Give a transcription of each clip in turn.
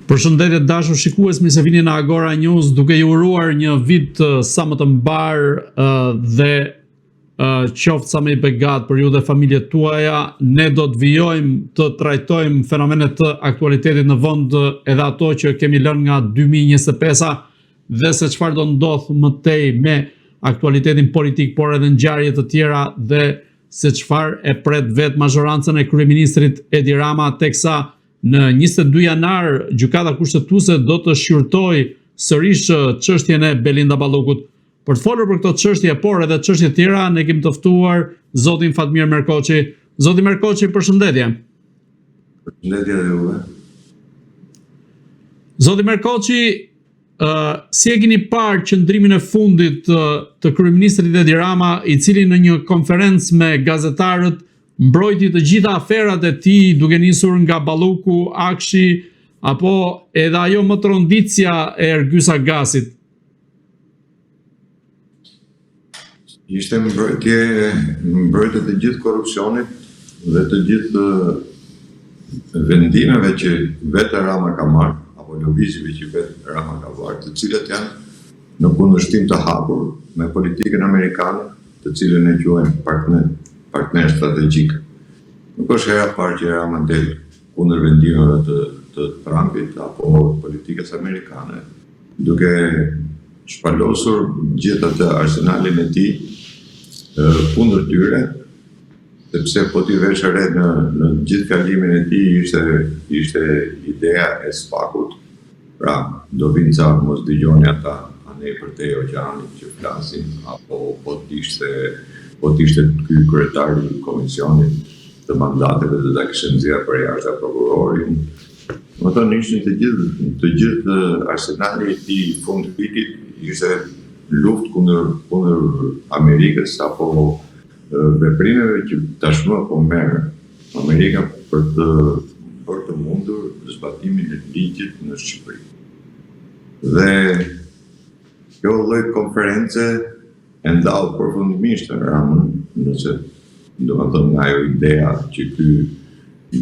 Përshëndetje të dashur shikues, mirë se vini në Agora News, duke ju uruar një vit sa më të mbarë dhe qoftë sa më i begatë për ju dhe familjet tuaja. Ne do të vijojmë të trajtojmë fenomene të aktualitetit në vend edhe ato që kemi lënë nga 2025-a dhe se çfarë do ndodhë më tej me aktualitetin politik, por edhe ngjarje të tjera dhe se çfarë e pret vetë mazhorancën e kryeministrit Edi Rama teksa në 22 janar Gjykata Kushtetuese do të shqyrtojë sërish çështjen e Belinda Ballukut. Për të folur për këto çështje, por edhe çështje të tjera, ne kemi të ftuar zotin Fatmir Merkoçi. Zoti Merkoçi, përshëndetje. Përshëndetje edhe juve. Zoti Merkoçi, Uh, si e keni parë qëndrimin e fundit të, të kryeministrit Edi Rama, i cili në një konferencë me gazetarët mbrojti të gjitha aferat e tij, duke nisur nga Balluku, AKSHI, apo edhe ajo më tronditësja e Ergys Agasit? Ishte mbrojtje, mbrojtje të gjithë korrupsionit dhe të gjithë vendimeve që vetë Rama ka marrë, apo lëvizjeve që vetë Rama ka marrë, të cilat janë në kundërshtim të hapur me politikën amerikane, të cilën e quajnë partner, partner strategjik. Nuk është hera e parë që Rama del kundër vendimeve të, të Trumpit apo politikës amerikane, duke shpalosur gjithë atë arsenalin e tij kundër tyre, sepse po t'i vesh re në në gjithë fjalimin e tij ishte ishte ideja e SPAK-ut, pra do vinë ca mos dëgjoni ata anej përtej oqeanit që flasin apo po të ishte po të ishte ky kryetari i komisionit të mandateve do ta kishte nxjerrë përjashta prokurorin. Domethënë ishin të gjithë të gjithë arsenali i tij i fund vitit ishte luftë kundër kundër Amerikës apo veprimeve që tashmë po merr Amerika për të bërë të mundur zbatimin e ligjit në Shqipëri. Dhe kjo lloj konference e ndau përfundimisht Ramën, nëse domethënë nga ajo ideja që ky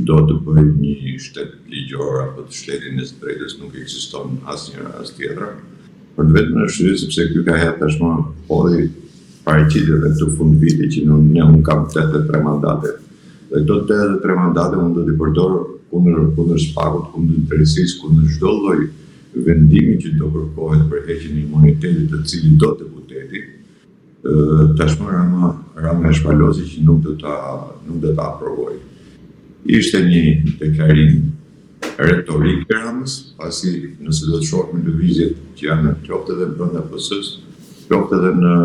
do të bëjë një shtet ligjor apo të shtetin e së drejtës nuk ekziston asnjëra as tjetra, për të vetmen arsye sepse ky ka hedh tashmë hodhi paraqitje dhe këtë fund viti që në ne unë kam 83 mandate dhe këto 83 mandate unë do t'i përdor kundër kundër SPAK-ut, kundër drejtësisë, kundër çdo lloj vendimi që do kërkohet për heqjen e imunitetit të cilitdo deputeti, tashmë Rama Rama e shpalosi që nuk do ta nuk do ta aprovojë. Ishte një deklarim retorik i Ramës, pasi nëse do të shohim lëvizjet që janë qoftë edhe brenda PS-së, qoftë edhe në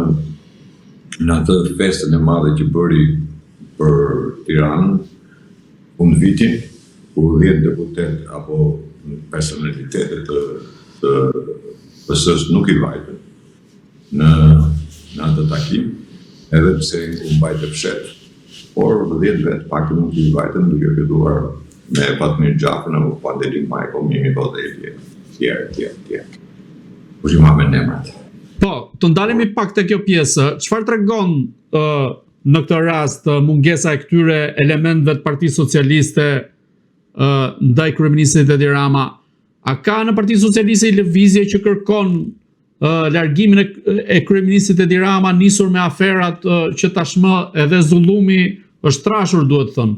në atë festën e madhe që bëri për Tiranën, fundvitin, ku 10 deputetë apo personalitete të të PS-së nuk i vajtën në në atë takim, edhe pse u mbajt e fshehtë, por 10 vetë pak nuk i vajtën duke filluar me Fatmir Xhafën apo Pandeli Majko, Mimi Kodheli, tjerë, tjerë, tjerë. Kush i ma me emrat. Po, të ndalemi pak te kjo pjesë. Çfarë tregon uh, në këtë rast mungesa e këtyre elementëve të Partisë Socialiste uh, ndaj kryeministrit Edi Rama? A ka në Partinë Socialiste një lëvizje që kërkon uh, largimin e, e kryeministrit Edi Rama nisur me aferat uh, që tashmë edhe zullumi është trashur, duhet thënë?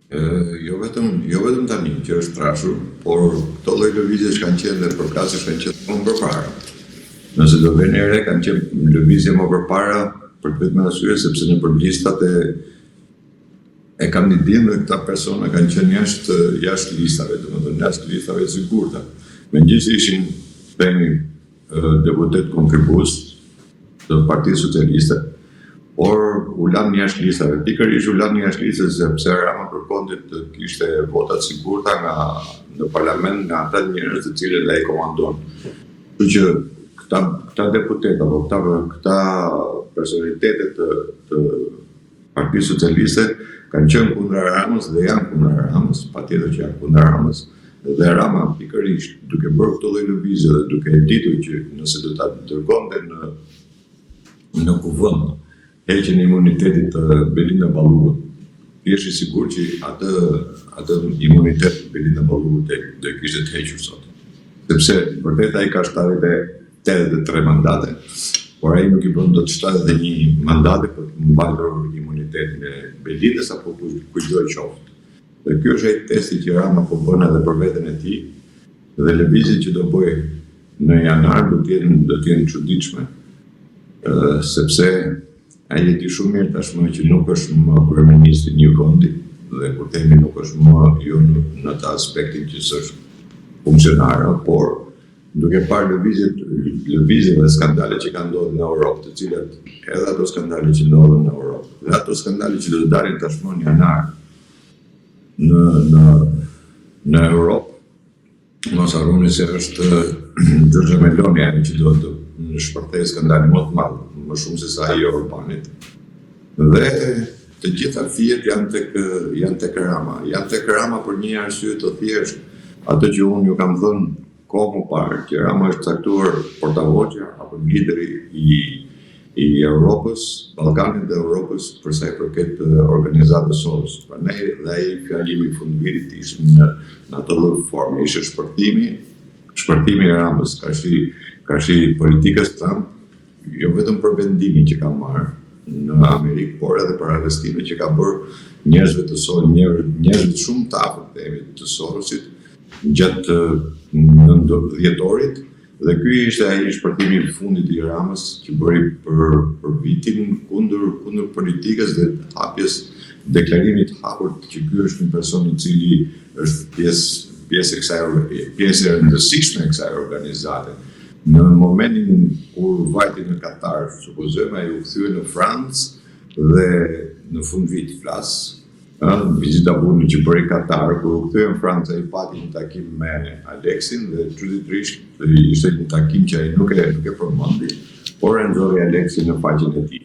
Jo vetëm jo vetëm tani që është trashur, por këto lloj lëvizjesh kanë qenë dhe përplasjesh kanë qenë më përpara. Nëse do veni re kanë qenë lëvizje më përpara për të vetmen arsye sepse nëpër listat e e kandidimeve këta persona kanë qenë jashtë jashtë listave, domethënë jashtë listave të sigurta. Megjithëse ishin themi deputetë kontribues të Partisë Socialiste, por u lanë jashtë listave. Pikërisht u lanë jashtë listës sepse Rama kërkonte të kishte vota të sigurta nga në parlament nga ata njerëz të cilët ai komandon. Kështu që këta këta deputetë apo këta këta personalitete të të Partisë Socialiste kanë qenë kundra Ramës dhe janë kundra Ramës, patjetër që janë kundra Ramës dhe Rama pikërisht duke bërë këto lloj lëvizje dhe duke e ditur që nëse do ta dërgonte në në kuvend heqjen e imunitetit të Belinda Ballukut. Të jesh i sigurt që atë atë imunitet Belinda Balluku do e kishte të hequr sot. Sepse vërtet ai ka 83 mandate, por ai nuk i bën dot 71 mandate për të mbajtur imunitetin e Belindës apo kujtdo qoftë. Dhe ky është ai testi që Rama po bën edhe për veten e tij dhe lëvizjet që do bëjë në janar do të jenë do të jenë të çuditshme, sepse ai e di shumë mirë tashmë që nuk është më kryeministri i një vendi dhe kur themi nuk është më jo në, në të aspektin që s'është funksionar, por duke parë lëvizjet, lëvizjet dhe skandalet që kanë ndodhur në Europë, të cilat edhe ato skandale që ndodhën në Europë, dhe ato skandale që do të dalin tashmë në janar në në në Europë, Mos harroni se është Giorgia Meloni ajo që do të shpërthejë skandalin më të madh, më shumë se sa ai i Orbanit. Dhe të gjitha fijet janë tek janë tek Rama. Janë tek Rama për një arsye të thjeshtë, atë që unë ju kam thënë kohë më parë, që Rama është caktuar portavoce apo lideri i i Europës, Ballkanit dhe Europës për sa i përket organizatës Soros. Prandaj dhe ai fjalimi i fundvitit ishte në në atë lloj forme, ishte shpërthimi, shpërthimi i Ramës karshi karshi politikës Trump, jo vetëm për vendimin që ka marrë në Amerikë, por edhe për arrestimet që ka bërë njerëzve të Soros, njerëzve shumë të afërt themi të Sorosit gjatë dhjetorit Dhe ky ishte ai shpërthimi i fundit i Ramës që bëri për për vitin kundër kundër politikës dhe hapjes deklarimit të hapur që ky është një person i cili është pjesë pjesë e kësaj pjesë e rëndësishme e kësaj organizate. Në momentin kur vajti në Katar, supozojmë ai u kthye në Francë dhe në fund vit flas, Ë, vizita e fundit që bëri Katar, kur u kthye në Francë ai pati një takim me Aleksin dhe çuditërisht ishte një takim që ai nuk e nuk e përmendi, por e nxori Aleksin në faqen e tij.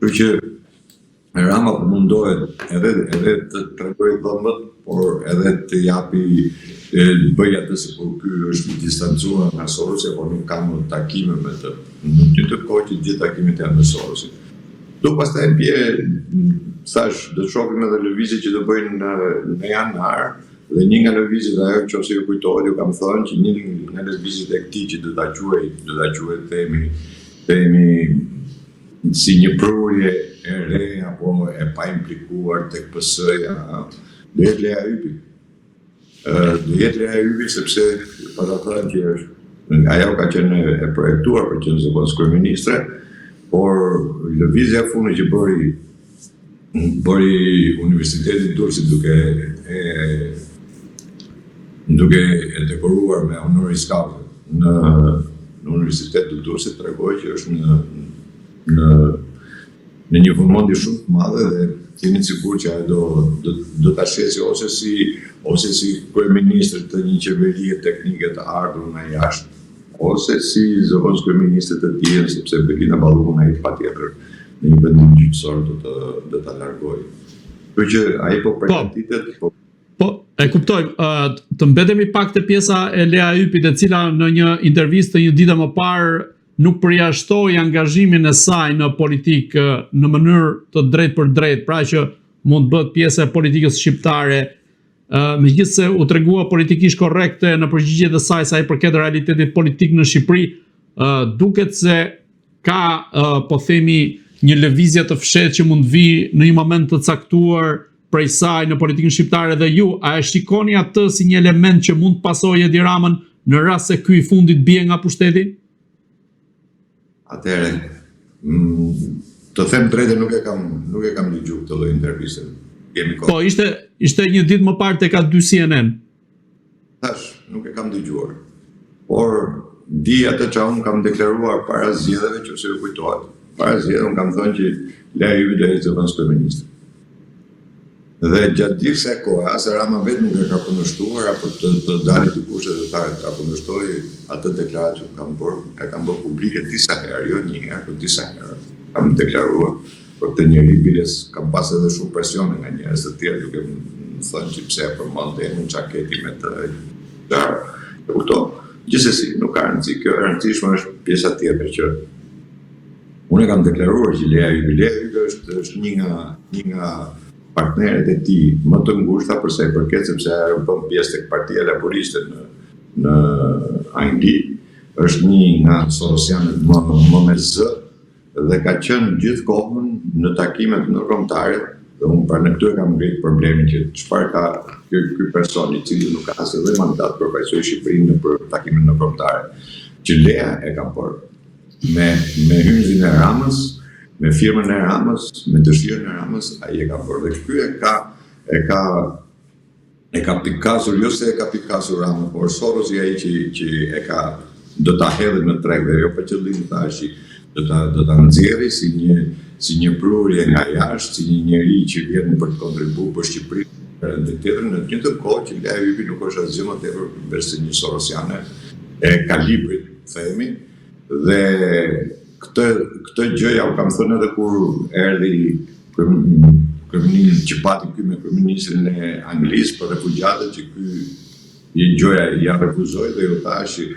Kështu që Rama po mundohet edhe edhe të tregojë dhëmbët, por edhe të japi e bëjë atë sikur ky është i distancuar nga Sorosi apo nuk ka më takime me të. Në të njëjtën kohë që të gjithë takimet janë me Sorosin. Këtu pastaj bie, thash, do të shohim edhe lëvizjet që do bëjnë në, në janar, dhe një nga lëvizjet ajo nëse ju kujtohet, ju kam thënë që një nga lëvizjet e këtij që do ta quaj, do ta quaj themi, themi si një prurje e re apo e paimplikuar tek PS-ja, do jetë Lea Ypi. Do jetë Lea Ypi sepse pata thënë që është ajo ka qenë e projektuar për të qenë zëvendëskryeministre, por lëvizja e fundit që bëri bëri Universiteti i Durrësit duke e duke e dekoruar me honoris causa në në Universitet të Durrësit tregoi që është në në në një vëmendje shumë të madhe dhe jemi të sigurt që ajo do do do ta shesi ose si ose si kryeministër të një qeverie teknike të ardhur nga jashtë, ose si zëvendëskryeministër të tij, sepse Belinda Ballukun ai patjetër në një vendim gjyqësor do të do ta largojë. Kështu që ai po, po përgatitet, po Po, e kuptoj. Uh, të mbetemi pak te pjesa e Lea Ypit, e cila në një intervistë të një dite më parë nuk përjashtoi angazhimin e saj në politikë në mënyrë të drejtpërdrejtë, pra që mund të bëhet pjesë e politikës shqiptare, megjithëse u tregua politikisht korrekte në përgjigjet e saj sa i përket realitetit politik në Shqipëri, duket se ka po themi një lëvizje të fshehtë që mund të vijë në një moment të caktuar prej saj në politikën shqiptare dhe ju a e shikoni atë si një element që mund të pasojë Edi Ramën në rast se ky i fundit bie nga pushteti? Atëherë, mm, të them drejtën nuk e kam nuk e kam dëgjuar këtë lloj interviste. Kemi kohë. Po ishte ishte një ditë më parë tek A2 CNN. Thash, nuk e kam dëgjuar. Por di atë që unë kam deklaruar para zgjedhjeve, që se ju kujtohet. Para zgjedhjeve unë kam thënë që Lea Ypi do jetë zëvendëskryeministre. Dhe gjatë gjithë kësaj kohe, as Rama vetë nuk e ka kundërshtuar apo të, të dalë dikush dhe të ta, ta kundërshtojë atë deklaratë që unë kam bërë, e kam bërë publike disa herë, jo një herë, por disa herë. Kam deklaruar për këtë njeri, biles kam pas edhe shumë presione nga njerëz të tjerë duke më thënë që pse e përmend emrin, ça ke ti me të, çfarë, e kupton? Gjithsesi, nuk ka rëndësi, kjo e rëndësishme është pjesa tjetër që unë e kam deklaruar që Lea Ypi, Lea Ypi është është një nga një nga. partneret e tij më të ngushta për sa i përket sepse ajo bën pjesë tek Partia Laburiste në në Angli, është një nga sorosianët më më me zë dhe ka qenë gjithë kohën në takimet ndërkombëtare dhe unë pra në këtu e kam ngrit problemin që çfarë ka ky ky person i cili nuk ka asnjë lloj mandat të përfaqësojë Shqipërinë nëpër takime ndërkombëtare që Lea e ka bërë me me hymzin e Ramës, me firmën e Ramës, me dëshirën e Ramës, ai e ka bërë dhe ky e ka e ka e ka pikasur, jo se e ka pikasur Rama, por Sorosi ai që që e ka do ta hedhë në treg dhe jo për qëllim thash që do ta do ta nxjerrë si një si një prurje nga jashtë, si një njeri që vjen për të kontribuar për Shqipërinë dhe tjetër në të njëjtën kohë që Lea Ypi nuk është asgjë më tepër veç se një sorosiane e kalibrit, themi, dhe këtë këtë gjë ja u kam thënë edhe kur erdhi kryeministri që pati ky me kryeministrin e Anglisë për refugjatët që ky i gjoja ja refuzoi dhe ju thash që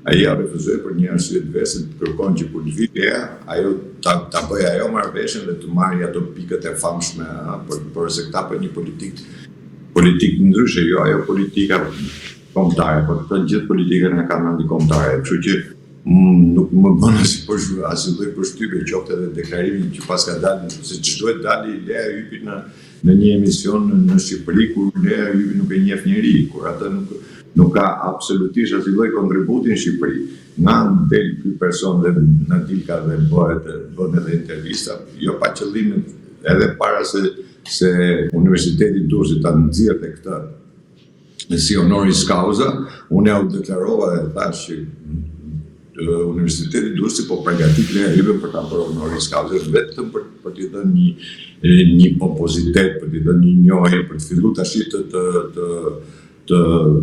ai ja refuzoi për një arsye të vetme kërkon që kur të vijë Lea, ajo ta ta bëjë ajo marrëveshjen dhe të marrë ato pikët e famshme, ëh, për por se këta për një politikë politikë ndryshe, jo ajo politika kombëtare, por këto gjithë politikën e kanë antikombëtare, kështu që nuk më bën asnjë përshtypje, asnjë lloj përshtypje, qoftë edhe deklarimi që paska dalë, se ç'duhet dali Lea Ypi në në një emision në, në Shqipëri kur Lea Ypi nuk e njeh njeri, kur atë nuk nuk ka absolutisht asnjë lloj kontributi në Shqipëri. Nga del ky person dhe na dilka dhe bëhet bën edhe intervista, jo pa qëllim edhe para se se Universiteti i Durrësit ta nxirrte këtë si honoris causa, unë ja u deklarova dhe thash që Universiteti i Durrësit po përgatit Lea Ypin për ta bërë honoris causa vetëm për për t'i dhënë një një pompozitet, për t'i dhënë një njohje, për të filluar tash të të të të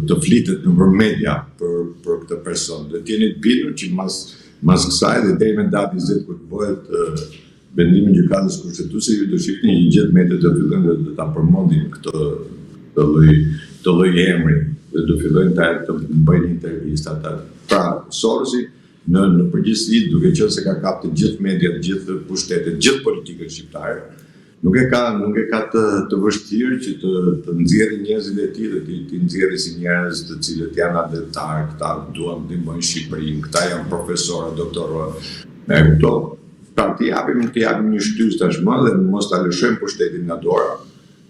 të flitet nëpër media për për këtë person. Dhe të jeni të bindur që mas mas kësaj dhe deri me datë 20 kur të bëhet Vendimi i Gjykatës Kushtetuese ju do shihni që gjithë mediat do fillojnë dhe do ta përmendin këtë këtë lloj këtë lloj emri dhe do fillojnë ta të bëjnë intervista ta. Pra, Sorosi në në përgjithësi duke qenë se ka kap të gjithë mediat, gjithë pushtetet, gjithë politikën shqiptare, nuk e ka nuk e ka të të vështirë që të të nxjerrë njerëzit e tij dhe t'i t'i nxjerrë si njerëz të cilët janë atdhetarë, këta duan të ndihmojnë Shqipërinë, këta janë profesorë, doktorë. E kupton? Pra t'i japim, t'i japim një shtysë tashmë dhe mos ta lëshojmë pushtetin nga dora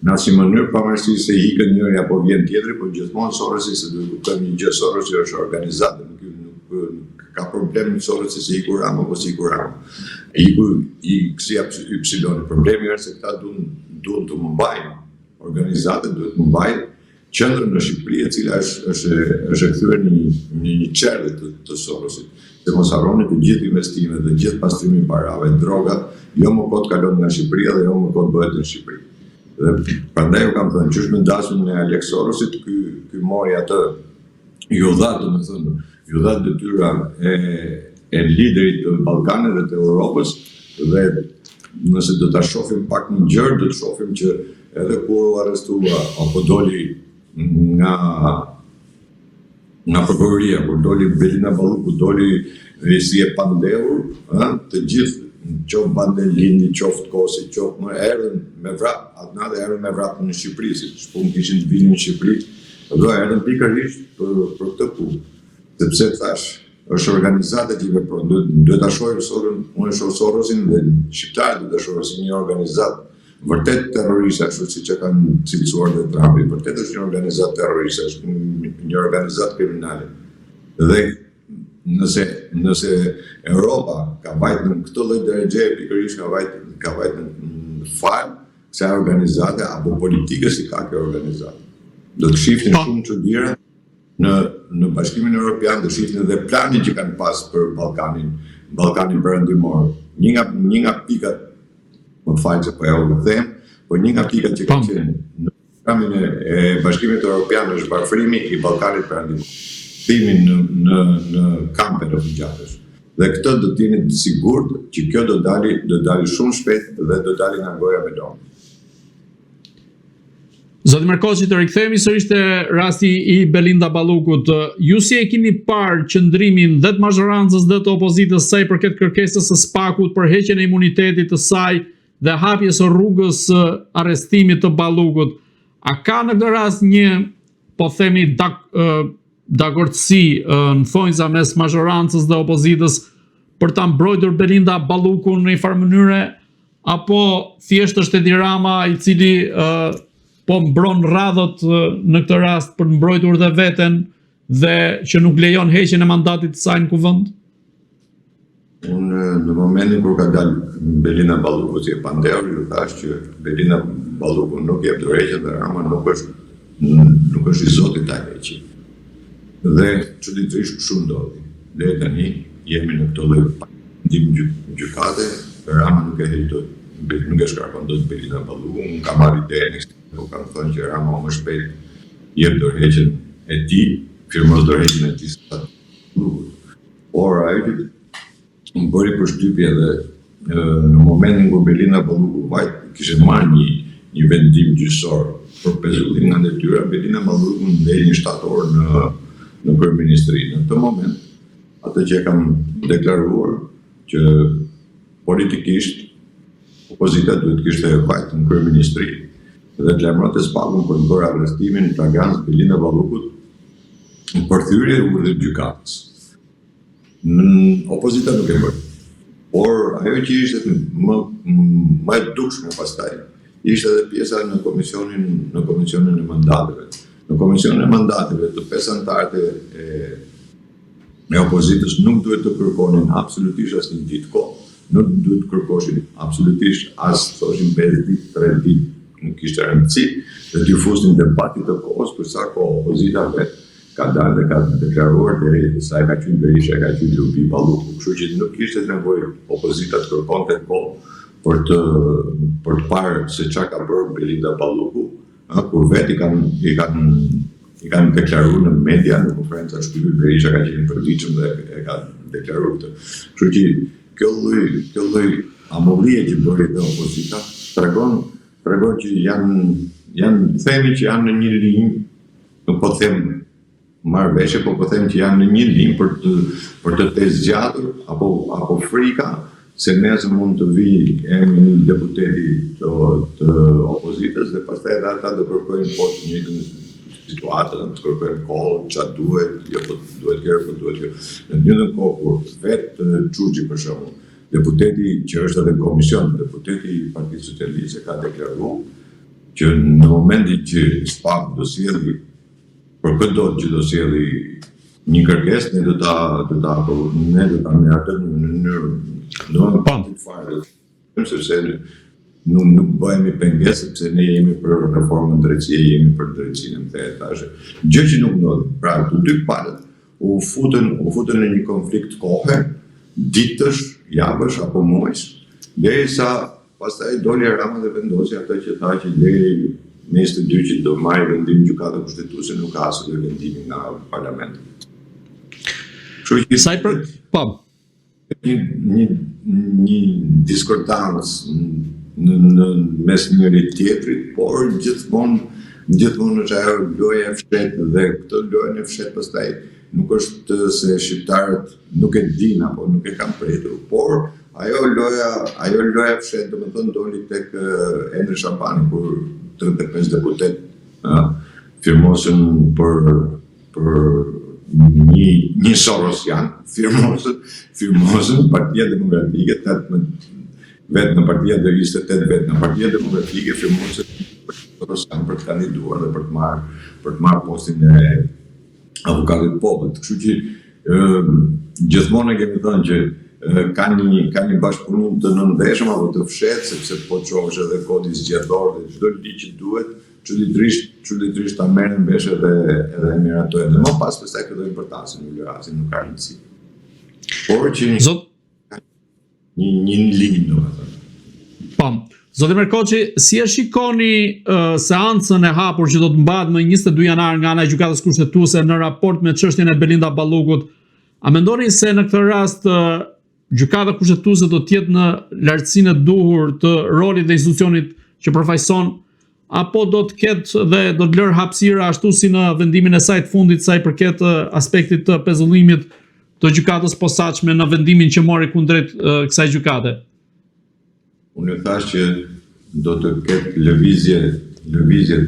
në asnjë mënyrë, pavarësisht se ikën njëri apo vjen tjetri, por gjithmonë Sorosi se duhet kuptojmë një gjë, Sorosi është organizatë, nuk nuk nuk ka problem Sorosi se iku Rama apo s'iku Rama. Iku X-i apo Y, problemi është se këta duan duan të mbajnë organizatën, duhet të mbajnë qendrën në Shqipëri e cila është është është e kthyer në një në një çerdhe të, të Sorosit. Dhe mos harroni të gjithë investimet dhe gjithë pastrimi i parave, droga, jo më kot kalon nga Shqipëria dhe jo më kot bëhet në Shqipëri. Dhe prandaj ju kam thënë, qysh me dasmën e Alex Sorosit, ky ky mori atë ju dha, domethënë, ju dha detyra e e liderit të Ballkanit dhe të Europës dhe nëse do ta shohim pak më gjerë, do të shohim që Edhe kur u arrestua apo doli nga nga prokuroria, kur doli Belinda Balluku, doli si e pandehur, ë, të gjithë qoftë Bandelini, qoftë Kosi, qoftë më erdhën me vrap, atë natë erdhën me vrap në Shqipëri, se ç'punë kishin të vinin në Shqipëri, dhe erdhën pikërisht për për këtë punë. Sepse thash, është organizata që vepron, duhet duhet ta shohim Soron, unë e shoh Sorosin dhe shqiptarët duhet ta shohin si një organizatë Vërtet terroriste, ashtu siç e kanë cilësuar dhe Trumpi, vërtet është një organizatë terroriste, është një organizatë kriminale. Dhe nëse nëse Europa ka vajt në këtë lloj derexheje pikërisht ka vajt ka vajt në falë kësaj organizate apo politikës që ka kjo organizatë. Do të shihni po. shumë çudira në në Bashkimin Evropian do shihni edhe planin që kanë pas për Ballkanin, Ballkanin Perëndimor. Një nga një nga pikat më fal që po e u them, por një nga pikat që ka qenë në programin e, e Bashkimit Evropian është varfërimi i Ballkanit Perëndimor, kthimi në në në kampe refugjatësh. Dhe këtë do të jeni të sigurt që kjo do dali do dali shumë shpejt dhe do dali nga goja me lomë. Zoti Merkoçi, të rikthehemi sërish te rasti i Belinda Ballukut. Ju si e keni parë qëndrimin dhe të mazhorancës dhe të opozitës sa i përket kërkesës së SPAK-ut për heqjen e imunitetit të saj? dhe hapjes së rrugës së arrestimit të Ballukut. A ka në këtë rast një, po themi, dak, dakordësi në thonjza mes mazhorancës dhe opozitës për ta mbrojtur Belinda Ballukun në një farë mënyre apo thjesht është Edi Rama i cili uh, po mbron radhët në këtë rast për të mbrojtur dhe veten dhe që nuk lejon heqjen e mandatit të saj në kuvend? Unë në momentin kur ka dalë Belinda Balluku si e pandehur, ju thashë që Belinda Balluku nuk jep dorëheqjen dhe Rama nuk është nuk është i zoti ta heqi. Dhe çuditërisht kështu ndodhi. Deri tani jemi në këtë lloj vendim gjykate, Rama nuk e heq dot, nuk e shkarkon dot Belinda Balluku. Unë kam marrë idenë e po kam thënë që Rama më shpejt jep dorëheqjen e tij, firmos dorëheqjen e tij sa Por ajo që më bëri përshtypje dhe në momentin kur Belinda Balluku vajt kishte marrë një një vendim gjyqësor për pezullim nga detyra, Belinda Balluku ndenji 7 orë në në kryeministri. Në këtë moment, atë që e kam deklaruar që politikisht opozita duhet të kishte vajt në kryeministri dhe të lajmëronte SPAK-un për të bërë arrestimin në flagrancë Belinda Ballukut për thyerje urdhrit gjykatës. Në opozita nuk e bëri. Por ajo që ishte më më e dukshme pastaj ishte edhe pjesa në komisionin në komisionin e mandateve. Në komisionin e mandateve të pesë anëtarët e, e e opozitës nuk duhet të kërkonin absolutisht asnjë ditë kohë, nuk duhet të kërkoshin absolutisht as thoshin 5 ditë, 3 ditë, nuk kishte rëndësi, dhe t'i fusnin debatit të kohës për sa kohë opozita vetë ka dalë dhe ka deklaruar deri sa e ka qenë Berisha e ka qenë Lubi Balluku. Kështu që nuk kishte nevojë opozita të kërkonte kohë për të për të parë se çka ka bërë Belinda Balluku, ë kur vetë i kanë i kanë i kanë deklaruar në media, në konferenca shtypi, Berisha ka qenë i përditshëm dhe e ka deklaruar këtë. Kështu që kjo lloj kjo lloj amullie që bëri dhe opozita tregon tregon që janë janë themi që janë në një linjë, nuk po them marrëveshje, po po them që janë në një linjë për të për të tejzgjatur apo apo frika se nesër mund të vijë emri një deputeti të, të opozitës dhe pastaj edhe ata do kërkojnë po të njëjtën situatë, do të kërkojnë kohë, ça duhet, jo po duhet kjo, po duhet kjo. Në të njëjtën kohë kur vetë Çuçi për shembull, deputeti që është edhe në komision, deputeti i Partisë Socialiste ka deklaruar që në momentin që SPAK do sjelli për këdo që do sjelli një kërkesë, ne do ta do ta ne do ta miratojmë në mënyrë do të po. fare sepse nuk nuk bëhemi pengesë sepse ne jemi për reformën drejtësie, jemi për drejtësinë në të tash. Gjë që nuk ndodhi. Pra, të dy palët u futën u futën në një konflikt kohe, ditësh, javësh apo muajsh, derisa Pastaj doli Rama dhe vendosi atë që tha që deri më 22 që do marrë vendim gjykata kushtetuese nuk ka asnjë vendimi nga parlamenti. Kështu që sa i për po një një një diskordancë në në mes njëri tjetrit, por gjithmonë gjithmonë është ajo loja e fshehtë dhe këtë lojën e fshehtë pastaj nuk është se shqiptarët nuk e dinë apo nuk e kanë pritur, por Ajo loja, ajo loja e fshehtë, domethënë doli tek Endri Shabani kur 35 deputetë ë firmosën për për një një Sorosian, firmosën, firmosën Partia Demokratike 18 vetë në Partia do ishte 8 vetë në Partia Demokratike firmosën për Sorosian për të kandiduar dhe për të marrë për të marrë postin e avokatit të popullit. Kështu që ë gjithmonë e kemi thënë që ka një ka një bashkëpunim të nëndheshëm apo të fshehtë sepse po të shohësh edhe kodi zgjedhor dhe çdo ligj që duhet, çuditërisht çuditërisht ta merren vesh edhe edhe e miratojnë. Dhe më pas pastaj fillojnë bërtasin, ulërasin, nuk ka rëndësi. Por që një Zot një një linjë domethënë. Po. Zoti Merkoçi, si e shikoni uh, seancën e hapur që do të mbahet më 22 janar nga ana e Gjykatës Kushtetuese në raport me çështjen e Belinda Ballukut? A mendoni se në këtë rast uh, Gjykata Kushtetuese do të jetë në lartësinë e duhur të rolit dhe institucionit që përfaqëson apo do të ketë dhe do të lërë hapësira ashtu si në vendimin e saj të fundit sa i përket aspektit të pezullimit të gjykatës posaçme në vendimin që mori kundrejt kësaj gjykate? Unë ju thashë që do të ketë lëvizje, lëvizje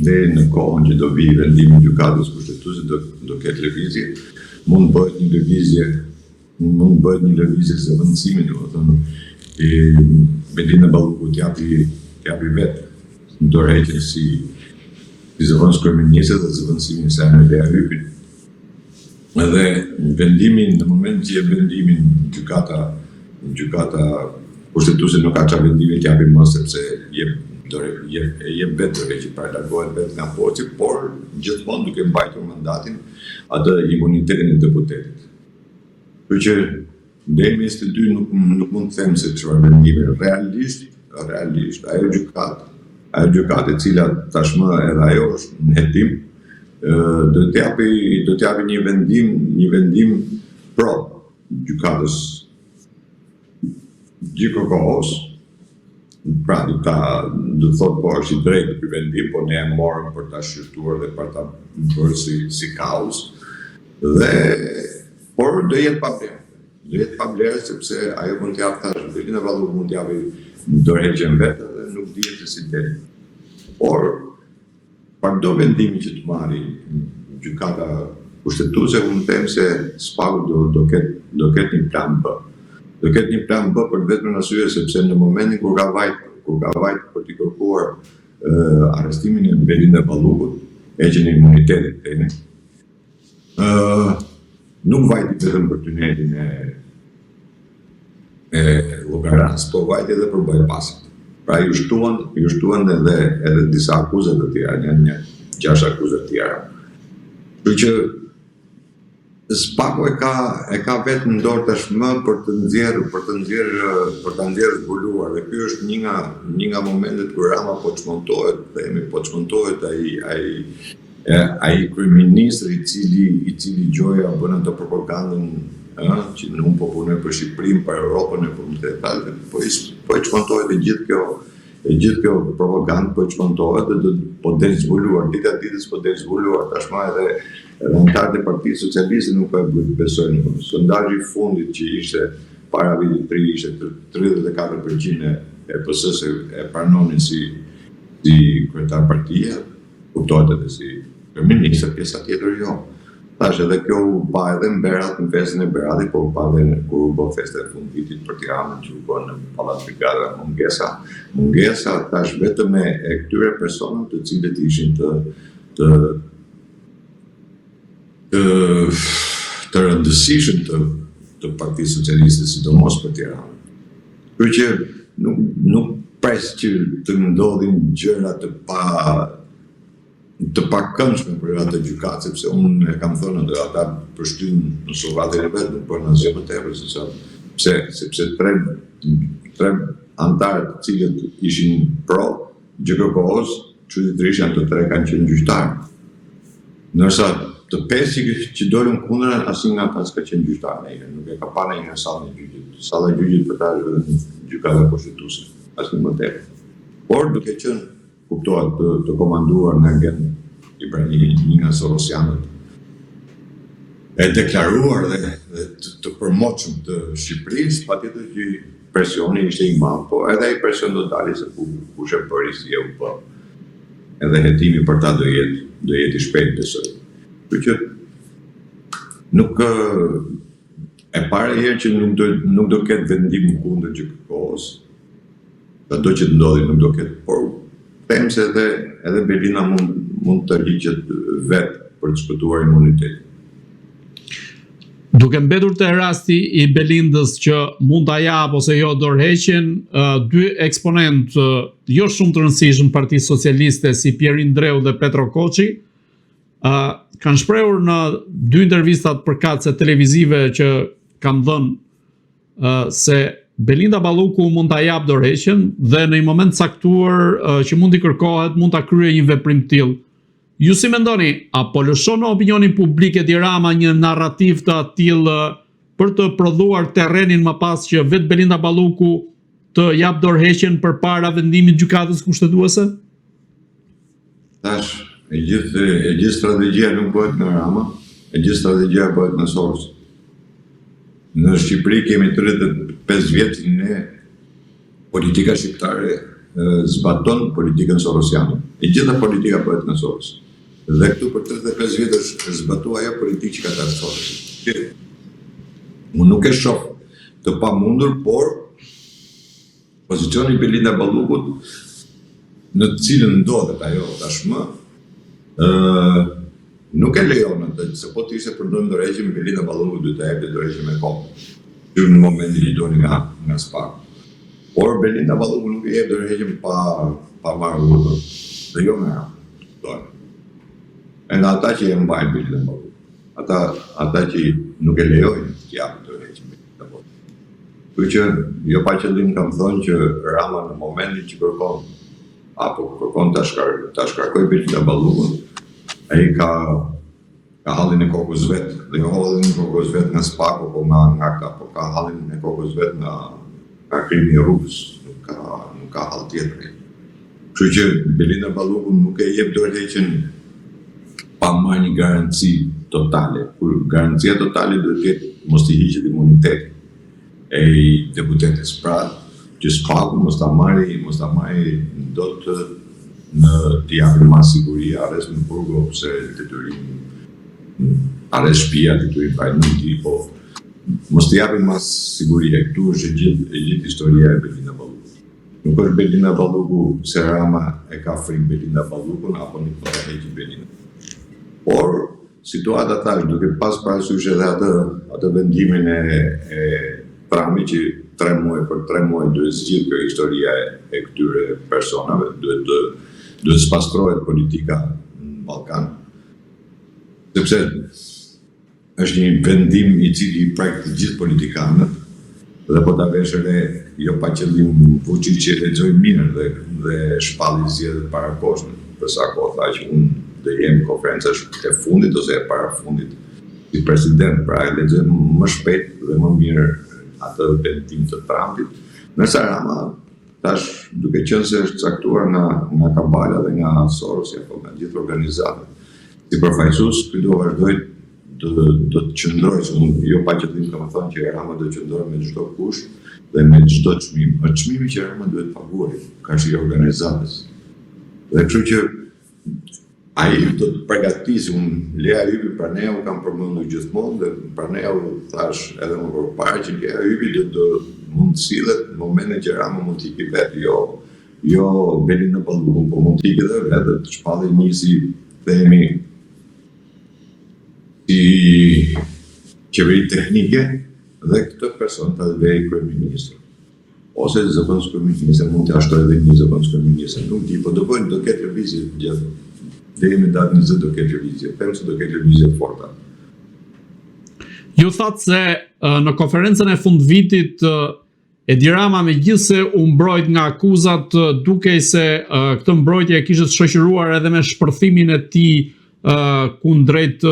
deri në kohën që do vijë vendimi i Gjykatës Kushtetuese do do ketë lëvizje. Mund të bëhet një lëvizje, mund të bëhet një lëvizje zëvendësimi, domethënë i Belinda Balluku të japi të japi vetë dorëheqjen si si zëvendës kryeministre dhe zëvendësimin e saj me Lea Ypin. Edhe vendimi në moment që jep vendimin gjykata gjykata kushtetuese nuk ka çfarë vendimi të japi më sepse jep dore jep e jep vetë dorëheqjen, pra largohet vetë nga posti, por gjithmonë duke mbajtur mandatin atë imunitetin e deputetit. Kështu që deri më 22 nuk nuk mund të them se çfarë vendimi realisht realisht ajo gjykatë ajo gjykatë e cila tashmë edhe ajo është në hetim do të japi do të japi një vendim një vendim pro gjykatës GJKKO-s pra do ta do të thotë po është i drejtë ky vendim, po ne e morëm për ta shqyrtuar dhe për ta bërë si si kauzë dhe por do jetë pa vlerë. Do jetë pa vlerë sepse ajo mund të japë tash Belinda Balluku mund të japi dorëheqjen vetë dhe nuk dihet se si del. Por Çfarëdo vendimi që të marri gjykata kushtetuese, unë them se SPAK-u do do ketë do ketë një plan B. Do ketë një plan B për të vetmen arsye sepse në momentin kur ka vajt kur ka vajt për t'i kërkuar arrestimin e Belinda Ballukut, heqjen e imunitetit themi, ë nuk vajti vetëm për tunelin e e Llogarasë, po vajti edhe për bypassin. Pra ju shtuan, ju shtuan edhe edhe disa akuza të tjera, një një gjashtë akuza të tjera. Kështu që SPAK-u e ka e ka vetë në dorë tashmë për të nxjerrë, për të nxjerrë, për ta nxjerrë zbuluar dhe ky është një nga një nga momentet kur Rama po çmontohet, themi, po çmontohet ai ai E ai kryeministër i cili i cili gjoja bën atë propagandën ë që unë po punoj për Shqipërinë, për Europën e për më tepër, po i po i çmontohet e gjithë kjo e gjithë kjo propagandë po i çmontohet dhe do po del zbuluar, dita ditës po del zbuluar, tashmë edhe edhe anëtarët e Partisë Socialiste nuk po e besojnë më. Sondazhi i fundit që ishte para vitit të ri ishte 34% e PS-së e pranonin si si kryetar partie, kuptohet edhe si kryeministër, pjesa tjetër jo. Tash edhe kjo u pa edhe në Berat, në festën e Beratit, po u pa edhe kur u bë festa e fundvitit për Tiranën që u bë në Pallat Brigada, mungesa, mungesa tash vetëm e, e këtyre personave të cilët ishin të të të të rëndësishëm të të Partisë Socialiste, sidomos për Tiranën. Kështu që nuk nuk pres që të ndodhin gjëra të pa të pakëndshme për atë gjykatë, sepse unë e kam thënë atë, ata pështyjnë në surratin e vet, nuk bëjnë asgjë më tepër se sa pse, sepse tre tre anëtarë të cilët ishin pro GJKKO-s, çuditërisht janë të tre kanë qenë gjyqtarë. Ndërsa të pesë që, që dolën kundra, asnjë nga ata s'ka qenë gjyqtar ndonjëherë, nuk e ka parë ndonjëherë sallën e gjyqit. Salla e gjyqit për ta është vetëm gjykata kushtetuese, asnjë më tepër. Por duke qenë, kuptohet, të, të komanduar nga Gent Ibrahimi, një nga sorosianët e deklaruar dhe, dhe të, të përmotshëm të Shqipërisë, patjetër që presioni ishte i madh, po edhe ai presion do dali se ku kush e bëri, si e u bë. Edhe hetimi për ta do jetë do jetë i shpejtë besoj. Kështu që nuk e para herë që nuk do nuk do ketë vendim kundër GJKKO-s, Sado që të ndodhi nuk do ketë, por them se edhe edhe Belinda mund mund të tërhiqet vetë për të shpëtuar imunitetin. Duke mbetur te rasti i Belindës që mund ta japë ose jo dorëheqjen, dy eksponentë jo shumë të rëndësishëm të Partisë Socialiste si Pjerin Ndreu dhe Petro Koçi, kanë shprehur në dy intervistat përkatëse televizive që kanë dhënë se Belinda Balluku mund ta japë dorëheqjen dhe në një moment të caktuar që mund t'i kërkohet, mund ta kryejë një veprim të tillë. Ju si mendoni, a po lëshon në opinionin publik Edi Rama një narrativë të atillë për të prodhuar terrenin më pas që vetë Belinda Balluku të japë dorëheqjen përpara vendimit të gjykatës kushtetuese? Tash, e gjithë e gjithë strategjia nuk bëhet nga Rama, e gjithë strategjia bëhet nga Soros. Në Shqipëri kemi 35 vjet që ne Politika shqiptare zbaton politikën sorosiane. E gjitha politika bëhet nga Soros. Dhe këtu për 35 vjet është zbatuar ajo politikë që ka dalë Soros. Unë nuk e shoh të pamundur, por pozicioni i Belinda Ballukut në të cilën ndodhet ajo tashmë, ë nuk e lejon atë, se po të ishte për dhënë dorëheqjen, Belinda Balluku duhet ta jepte dorëheqjen me kohë. Që në momentin që doli nga nga SPAK. Por Belinda Balluku nuk e jep dorëheqjen pa pa marrë urdhër. Dhe jo nga Rama. E nga ata që e mbajnë Belinda Balluku. Ata ata që nuk e lejojnë të japë dorëheqjen Belinda Balluku. Kështu që jo pa qëllim kam thënë që Rama në momentin që kërkon apo kërkon ta shkar ta shkarkojë Belinda Ballukun, ai ka ka hallin e kokës vet, dhe jo hallin e kokës vet nga SPAK-u po nga nga këta, po ka hallin e kokës vet nga nga krimi i rrugës, nuk ka nuk ka hall tjetër. Kështu që Belinda Balluku nuk e jep dorëheqjen pa marrë një garanci totale. Kur garancia totale duhet të jetë mos t'i hiqet imuniteti e i deputetes. Pra, që SPAK-u mos ta marri, mos ta marri dot në t'i japin masë sigurie, arrest në burg ose detyrim arrest shtëpia, detyrim pa nuk di, po mos t'i japin masë sigurie. Këtu është e gjithë e gjithë historia e Belinda Ballukut. Nuk është Belinda Balluku se Rama e ka frikë Belinda Ballukun apo nuk do ta heqë Belinda. Por situata tash duke pas parasysh edhe atë atë vendimin e e Trumpit që tre muaj për tre muaj duhet zgjidh kjo historia e, e këtyre personave, duhet të duhet spastrohet politika në Ballkan. Sepse Është një vendim i cili i prek të gjithë politikanët dhe po ta vesh re jo pa qëllim Vuçiçi e lexoi mirë dhe dhe shpalli zgjedhje të parakohshme për sa kohë tha që unë do jem konferenca e fundit ose e parafundit si president pra e lexoi më shpejt dhe më mirë atë vendim të Trumpit ndërsa Rama tash duke qenë se është caktuar nga nga Kabala dhe nga Sorosi apo nga gjithë organizatat Si përfaqësues, ky do vazhdojë do do të qëndrojë, se unë jo pa qëllim kam thënë që Rama do të qëndrojë me çdo kusht dhe me çdo çmim. Është çmimi që Rama duhet të paguajë karshi organizatës. Dhe kështu që ai do të përgatisë, unë Lea Ypi prandaj u kam përmendur gjithmonë dhe prandaj u thash edhe më përpara që Lea Ypi do do mund të sillet në momentin që Rama mund të iki vetë, jo Jo Belinda Ballukun, po mund të ikë edhe vetë dhe të shpallë një si themi si qeveri teknike dhe këtë person ta vejë kryeministër. Ose zëvendës kryeministër, mund t'ia shtojë edhe një zëvendës kryeministër, nuk di, po do bëjnë, do ketë lëvizje gjithë. Deri me datë 20 do ketë lëvizje, them se do ketë lëvizje të forta. Ju thatë se në konferencën e fundvitit Edi Rama megjithëse u mbrojt nga akuzat, dukej se këtë mbrojtje e kishte të shoqëruar edhe me shpërthimin e tij kundrejt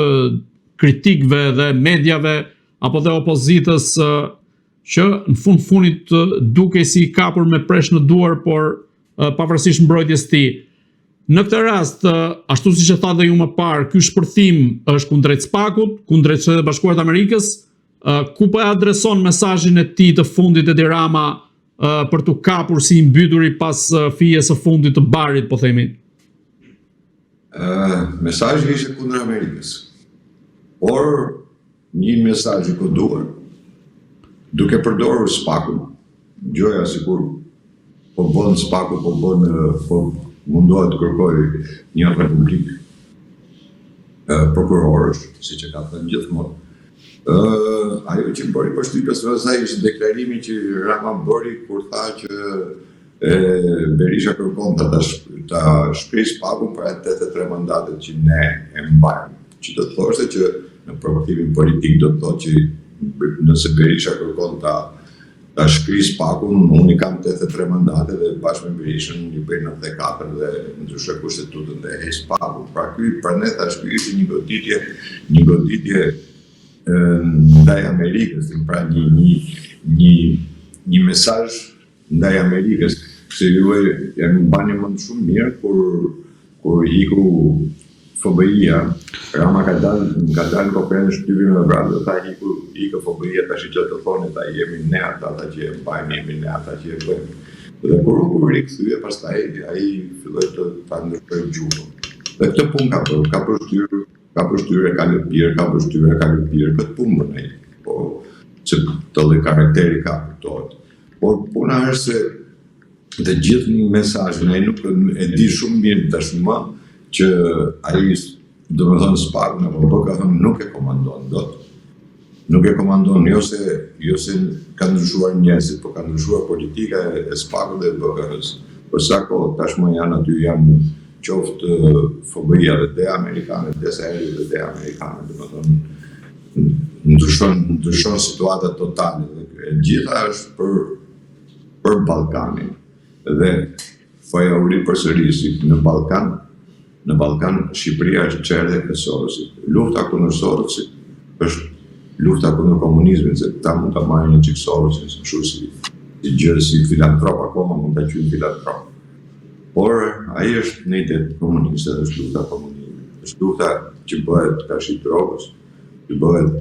kritikëve dhe mediave apo dhe opozitës që në fund fundit dukej si i kapur me presh në duar, por pavarësisht mbrojtjes tij. Në këtë rast, ashtu siç e thatë dhe ju më parë, ky shpërthim është kundrejt SPAK-ut, kundrejt Shteteve të Bashkuara të Amerikës, ku po e adreson mesazhin e tij të fundit Edi Rama për t'u kapur si i mbyturi pas fijes së fundit të barit, po themi? Uh, mesazhi ishte kundër Amerikës. Por një mesazh i koduar duke përdorur SPAK-un, gjoja sikur po bën SPAK-u, po bën po mundohet të kërkojë një republikë prokurorësh, siç e ka thënë gjithmonë. Ë ajo që bëri përshtypje pastaj ishte deklarimi që Rama bëri kur tha që e, Berisha kërkon ta ta, ta shkrijë SPAK-un për 83 mandatet që ne e mbajmë. Që do të thoshte që në përkthimin politik do të thotë që nëse Berisha kërkon ta Ta shkrijë SPAK-un, unë i kam 83 mandate dhe bashkë me Berishën i bëj 94 dhe ndryshoj kushtetutën dhe heq SPAK-un. Pra ky, pra ne thash ky ishte një goditje, një goditje ndaj Amerikës, pra një një një një mesazh ndaj Amerikës, se ju e, e mbani mend shumë mirë kur Kur iku FBI-ja, Rama ka dalë ka dalë në konferencë shtypi me vrap dhe tha iku ikë FBI-ja tash çfarë të thoni tha jemi ne ata ata që e mbajmë jemi ne ata që e bëjmë. Dhe kur u rikthye pastaj ai filloi të ta ndryshojë gjuhën. Dhe këtë punë ka bërë, ka pështyrë, ka pështyrë, ka lëpirë, ka pështyrë, ka lëpirë, këtë punë bën ai. Po se këtë lloj karakteri ka, kuptohet. Por puna është se të gjithë mesazhin ai nuk e di shumë mirë tashmë që ai domethënë SPAK-un apo BKH nuk e komandon dot. Nuk e komandon jo se jo se ka ndryshuar njerëzit, po ka ndryshuar politika e SPAK-ut dhe e BKH-së. Për sa kohë tashmë janë aty janë qoftë FBI-a dhe DEA amerikane, disa herë dhe DEA amerikane, domethënë ndryshon ndryshon situata totale dhe e gjitha është për për Ballkanin. Dhe po ja u ripërsëris në Ballkan, në Ballkan Shqipëria është çerdhe e Sorosit. Lufta kundër Sorosit është lufta kundër komunizmit, se këta mund ta marrin një çik Sorosin si kështu si si gjë si filantrop akoma mund ta quajnë filantrop. Por ai është në ide komuniste dhe është lufta komunizmit. Është lufta që bëhet karshi drogës, që bëhet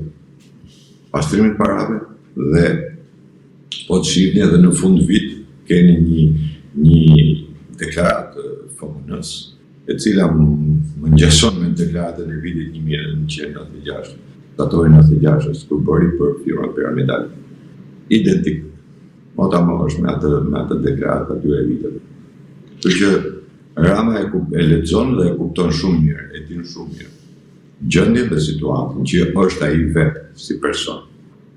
pastrimit parave dhe po të shihni edhe në fund vit keni një një deklaratë të FMN-s, e cila më ngjason me deklaratën e vitit 1996, shtatorin 96, kur bëri për firmat piramidale. Identik. Mot a mot është me atë me atë deklaratë të atyre viteve. Kështu që Rama e, e lexon dhe e kupton shumë mirë, e din shumë mirë gjendjen dhe situatën që është ai vetë si person.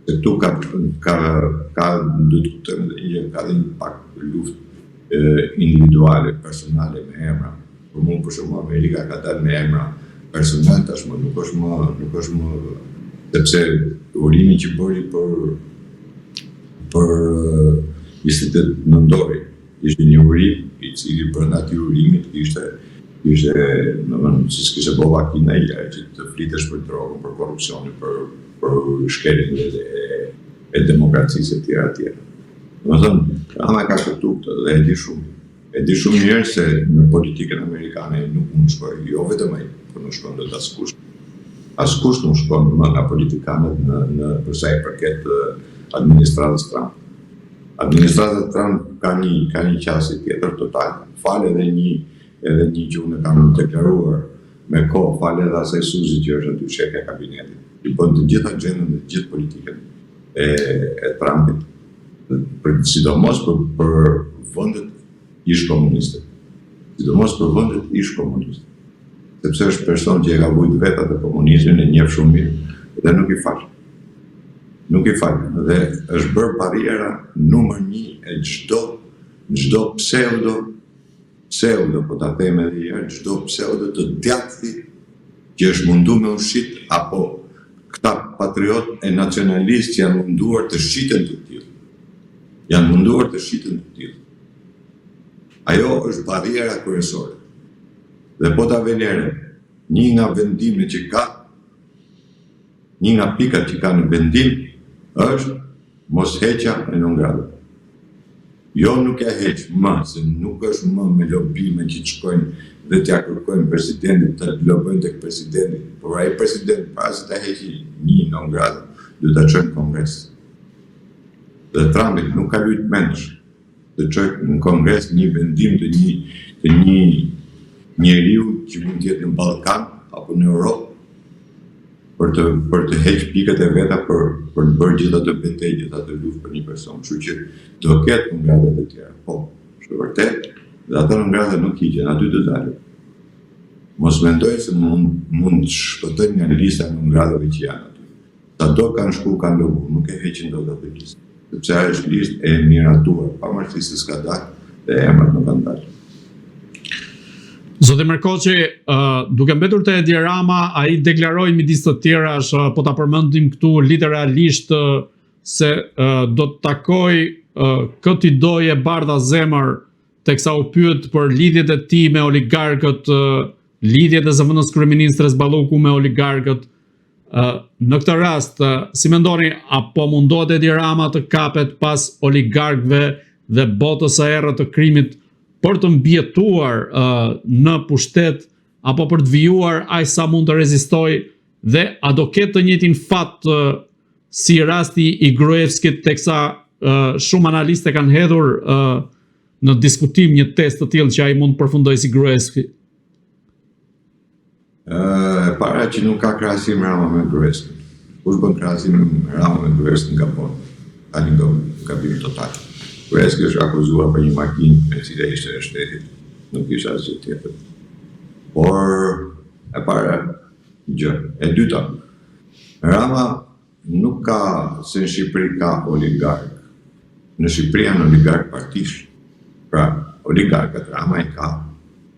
Se këtu ka ka ka duhet të kuptojmë edhe një gjë, ka dhe një pak luftë individuale, personale me emra. Për mua për shembull Amerika ka dalë me emra personal tashmë nuk është më nuk është më sepse urimi që bëri për për 28 nëntorin ishte një urim i cili brenda atij urimit kishte kishte domethënë si s'kishte bërë vaki ndonjëherë që të flitesh për drogën, për korrupsionin, për për shkeljen e, e, e demokracisë etj etj. Domethënë, Rama e ka kuptu këtë dhe e di shumë. E di shumë mirë se në politikën amerikane nuk mund të shkojë jo vetëm ai, por nuk shkon dot askush. Askush nuk shkon më nga politikanët në në për sa i përket administratës Trump. Administrata Trump ka një ka një qasje tjetër total, falë edhe një edhe një që unë e kam deklaruar me kohë, falë edhe asaj Suzi që është aty shefja e kabinetit, që bën të gjithë agjendën dhe të gjithë politikën e e Trumpit, për sidomos për për vendet ish komuniste. Sidomos për vendet ish komuniste. Sepse është person që e ka vujt vetë atë komunizmin, e njeh shumë mirë dhe nuk i fal. Nuk i fal dhe është bërë barriera numër një e çdo çdo pseudo pseudo, po ta them edhe një herë, çdo pseudo të djathti që është mundu me u shit apo këta patriot e nacionalistë që janë munduar të shiten të tillë. Janë munduar të shiten të tillë. Ajo është barriera kryesore. Dhe po ta veni re, një nga vendimet që ka, një nga pikat që ka në vendim është mos heqja e non gratave. Jo nuk ja heq më, se nuk është më me lobime që të shkojnë dhe t'ja kërkojnë presidentit, të lobojnë tek presidenti, por ai president para se ta heqi një non grata, duhet ta çojë në kongres. Dhe Trumpi nuk ka lujt mendsh të çojë në kongres një vendim të një të një njeriu që mund të jetë në Ballkan apo në Europë për të për të heq pikët e veta për për të bërë gjithë atë betejë, gjithë atë luftë për një person. Kështu që do ketë non grata të tjera. Po, është vërtet, dhe ato non grata nuk hiqen, aty do dalin. Mos mendoj se mund mund të shpëtojnë nga lista e non gratave që janë aty. Sado kanë shku, kanë lobu, nuk e heqin dot atë listë. Sepse ajo është listë e miratuar, pavarësisht se s'ka dalë dhe emrat nuk kanë dalë. Zoti Merkoçi, uh, duke mbetur te Edi Rama, ai deklaroi midis të tjerash, uh, po ta përmendim këtu literalisht uh, se uh, do të takojë uh, kë t'i dojë e bardha zemër teksa u pyet për lidhjet e tij me oligarkët, uh, lidhjet e zëvendës kryeministres Balluku me oligarkët, Në këtë rast, si mendoni, a po mundohet Edi Rama të kapet pas oligarkëve dhe botës së errët të krimit për të mbijetuar në pushtet apo për të vijuar aq sa mund të rezistojë dhe a do ketë të njëjtin fat si rasti i Gruevskit teksa shumë analistë kanë hedhur. në diskutim një test të tillë që ai mund të përfundojë si Gruevski? E para që nuk ka krahasim Rama me Gruevskin. Kush bën krahasim Rama me Gruevskin gabon. Ka një gabim total. Gruevski është akuzuar për një makinë e cila ishte e shtetit, nuk ishte asgjë tjetër. Por e para gjë, e dyta, Rama nuk ka se në Shqipëri ka oligark. Në Shqipëri janë oligark partish. Pra, oligarkët Rama i ka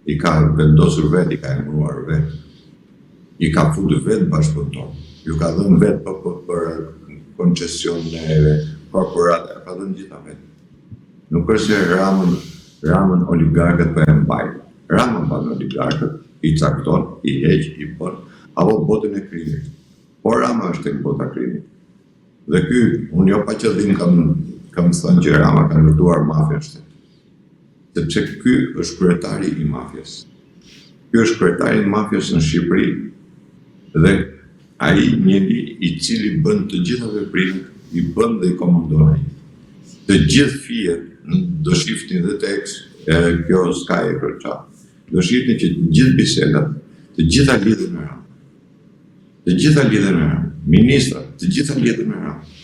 i ka vendosur vetë, i ka emëruar vetë. I ka futur vetë bashkëpunëtor. Ju ka dhënë vetë për, për, për koncesioneve, korporata, ka dhënë gjitha vetë. Nuk është se Ramën, Ramën oligarkët po e mbajnë. Rama mban oligarkët, i cakton, i heq, i bën, apo botën e krimit. Po Rama është tek bota e krimit. Dhe ky, unë jo pa qëllim kam kam thënë që Rama ka ndërtuar mafia në shtet. Sepse ky është kryetari i mafias. Ky është kryetari i mafias në Shqipëri dhe ai njeri i cili bën të gjitha veprimet, i bën dhe i komandon ai. Të gjithë fijet do shifni dhe tek kjo Sky e kërça. Do shifni që të gjithë bisedat, të gjitha lidhen me Ramën. Të gjitha lidhen me Ramën. Ministrat, të gjitha lidhen me Ramën.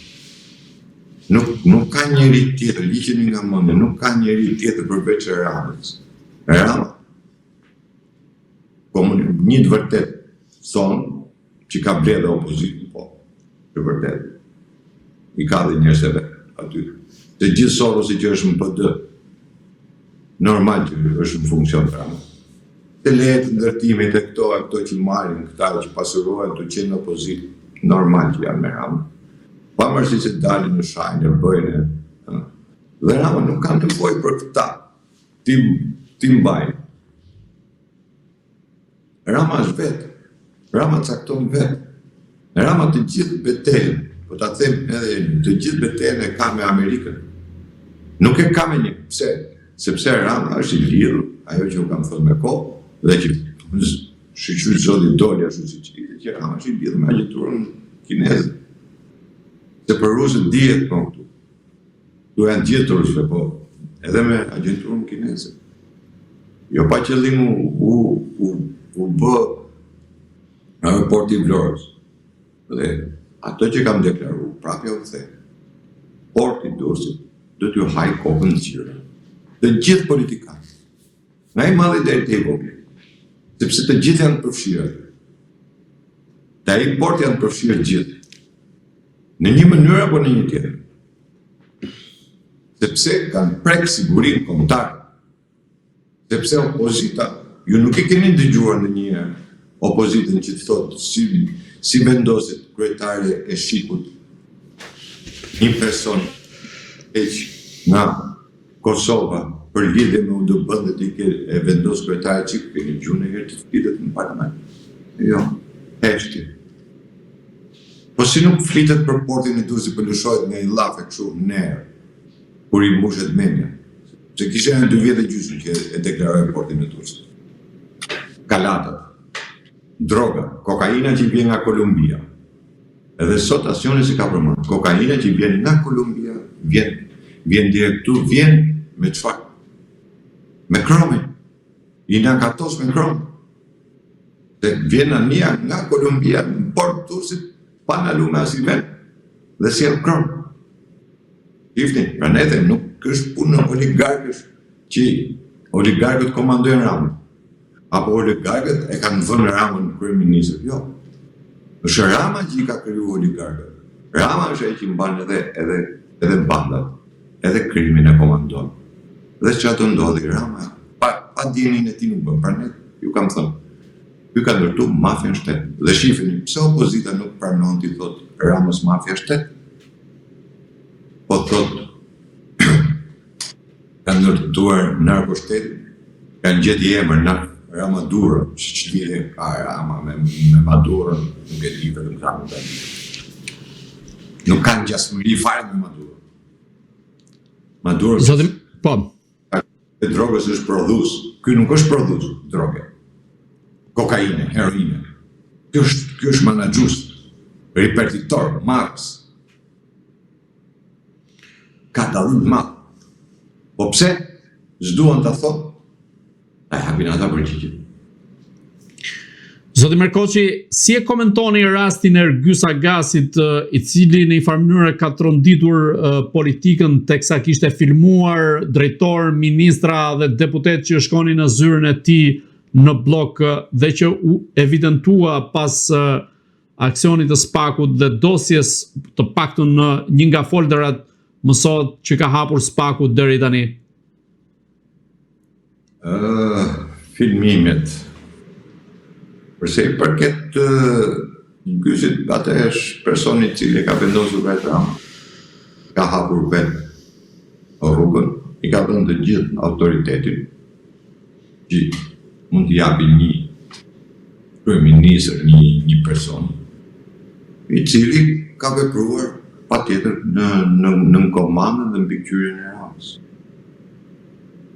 Nuk, nuk ka njeri tjetër, hiqeni nga mendja, nuk ka njeri tjetër përveç Ramës. Rama, komun, një të vërtet, thonë, që ka blerë dhe opozitën, po, të vërtet. I ka dhe njerëz e vet aty. Të gjithë Sorosi që është në PD, normal që është në funksion të Ramës. Të lejet e ndërtimit e këto e këto që marrin këta që pasurohen të qenë në opozitë, normal që janë me Ramën. Pavarësisht se dalin në shajnë e bëjnë. Dhe Rama nuk ka nevojë për këta. T'i t'i mbajnë. Rama është vetë. Rama cakton vetë. Rama të gjithë betejën, po ta them edhe të gjithë betejën e ka me Amerikën. Nuk e ka me një, pse? Sepse Rama është i lidhur, ajo që u kam thënë me kohë, dhe që shyqyr Zoti doli ashtu siç ishte, që Rama është i lidhur me agjenturën kineze. Se për rusët dihet po këtu. Këtu janë gjithë të rusëve, po edhe me agjenturën kineze. Jo pa qëllim u, u, u, u bë aeroporti i Vlorës. Dhe ato që kam deklaru, prapë ja u them. Porti i Durrësit do t'ju hajë kokën të gjithëve. Të gjithë politikanët. Nga i madhi deri te i vogli. Sepse të gjithë janë të përfshirë aty. Te ai port janë të përfshirë të gjithë. Në një mënyrë apo në një tjetër. Sepse kanë prek sigurinë kombëtare. Sepse opozita, ju nuk e keni dëgjuar ndonjëherë opozitën që të thotë si si vendoset kryetare e SHIK-ut një person heq nga Kosova për lidhje me UDB-në dhe ti ke e vendos kryetare SHIK-ut, keni dëgjuar ndonjëherë të flitet në parlament? Jo, heshtje. Po si nuk flitet për portin e Durrësit po lëshohet nga një llafe kështu në erë, kur i mbushet mendja. Se kishte janë dy vjet e gjysmë që e deklaroi portin e Durrësit. Kalatat, droga, kokaina që vjen nga Kolumbia. Edhe sot asnjëri s'i ka përmendur. Kokaina që vjen nga Kolumbia, vjen vjen direkt këtu, vjen me çfarë? Me kromin. I nakatos me krom. Dhe vjen anija nga Kolumbia në port të Durrësit pa ndalu në asnjë vend dhe sjell krom. Shifni, prandaj them, nuk është punë oligarkësh që oligarkët komandojnë Ramën. Apo oligarkët e kanë vënë Ramën kryeministër. Jo. Është Rama që i ka kriju oligarkët. Rama është ai që mban edhe edhe edhe bandat, edhe krimin e komandon. Dhe çfarë do ndodhi Rama pa pa dijeninë e tij nuk bën. Prandaj ju kam thënë, ky ka ndërtu mafia në shtet. Dhe shifeni, pse opozita nuk pranon t'i thotë Ramës mafia shtet? Po thotë ka ndërtuar narkoshtetin, kanë gjetë një emër, na Rama Duro, ç'lidhje ka Rama me, me Maduron, nuk e di vetëm këta nuk e di. Nuk ka ngjashmëri fare me Maduro. Maduro Zoti, po. E drogës është prodhues. Ky nuk është prodhues droge. Kokaine, heroine. Ky është ky është menaxhues, ripartitor, marrës. Ka dallim të madh. Po pse? S'duan ta thonë, ta japin ata përgjigjen. Zoti Merkoçi, si e komentoni rastin e Ergys Agasit, i cili në një farë mënyre ka tronditur politikën teksa kishte filmuar drejtorë, ministra dhe deputetë që shkonin në zyrën e tij në bllok dhe që u evidentua pas aksionit të SPAK-ut dhe dosjes të paktën në një nga folderat mësohet që ka hapur SPAK-u deri tani? Uh, filmimet. Përsa i përket Ergysit, atë është personi i cili e ka vendosur vetë Rama. Ka hapur vetë rrugën, i ka dhënë të gjithë autoritetin, që mund t'i japi një kryeministër, një, një person, i cili ka vepruar patjetër në, në, në komandën dhe mbikëqyrjen e Ramës.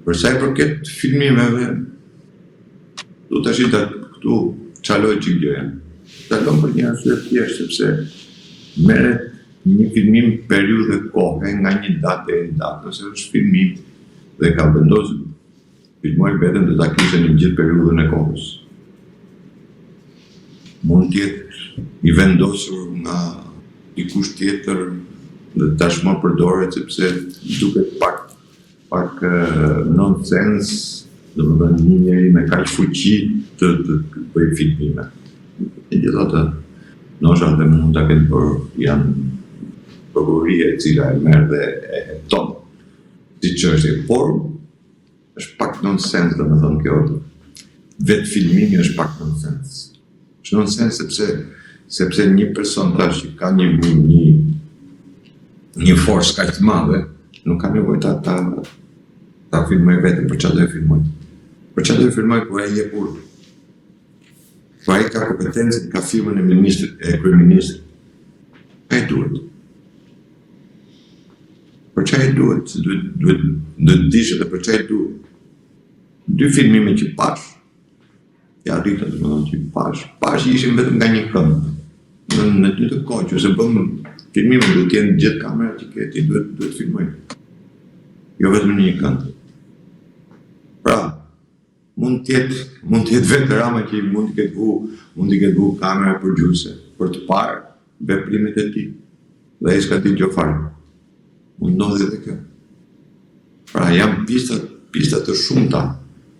Për sa i përket filmimeve, do tash i këtu çaloj çik gjëja. Çalon për një arsye të thjeshtë sepse merret një filmim periudhë kohe nga një datë deri në datë, nëse është filmim dhe ka vendosur filmojë veten do ta kishte në gjithë periudhën e kohës. Mund të jetë i vendosur nga dikush tjetër dhe tashmë përdoret sepse duket pak pak nonsens, domethënë një njeri me kaq fuqi të të bëjë filmime. Megjithatë, ndoshta dhe mund ta ketë bërë, janë prokuroria e cila e merr dhe e heton si çështje, por është pak nonsens, domethënë kjo vetë filmimi është pak nonsens. Është nonsens sepse sepse një person tash që ka një një një, një forcë kaq të madhe, nuk ka nevojë ta ta ta filmojë veten për çfarë do e filmojë. Për çfarë do e filmojë kur ai jep urdhër. Kur ai ka kompetencën, ka firmën e ministrit, e kryeministrit. Ai duhet. Për çfarë i duhet? Se duhet duhet duhet të dish edhe për çfarë i duhet. Dy filmime që pash, ja arrita domethënë që pash, pash që ishin vetëm nga një kënd. Në në të njëjtën kohë që se bën filmime duhet të jenë gjithë kamerat që ke ti duhet duhet të filmojnë. Jo vetëm në një kënd. Pra, mund të jetë mund të jetë vetë Rama që mund të ketë vu, mund të ketë vu kamera përgjuese për të parë veprimet e tij. Dhe ai s'ka ditë gjë fare. Mund ndodhi edhe kjo. Pra janë pista, pista të shumta.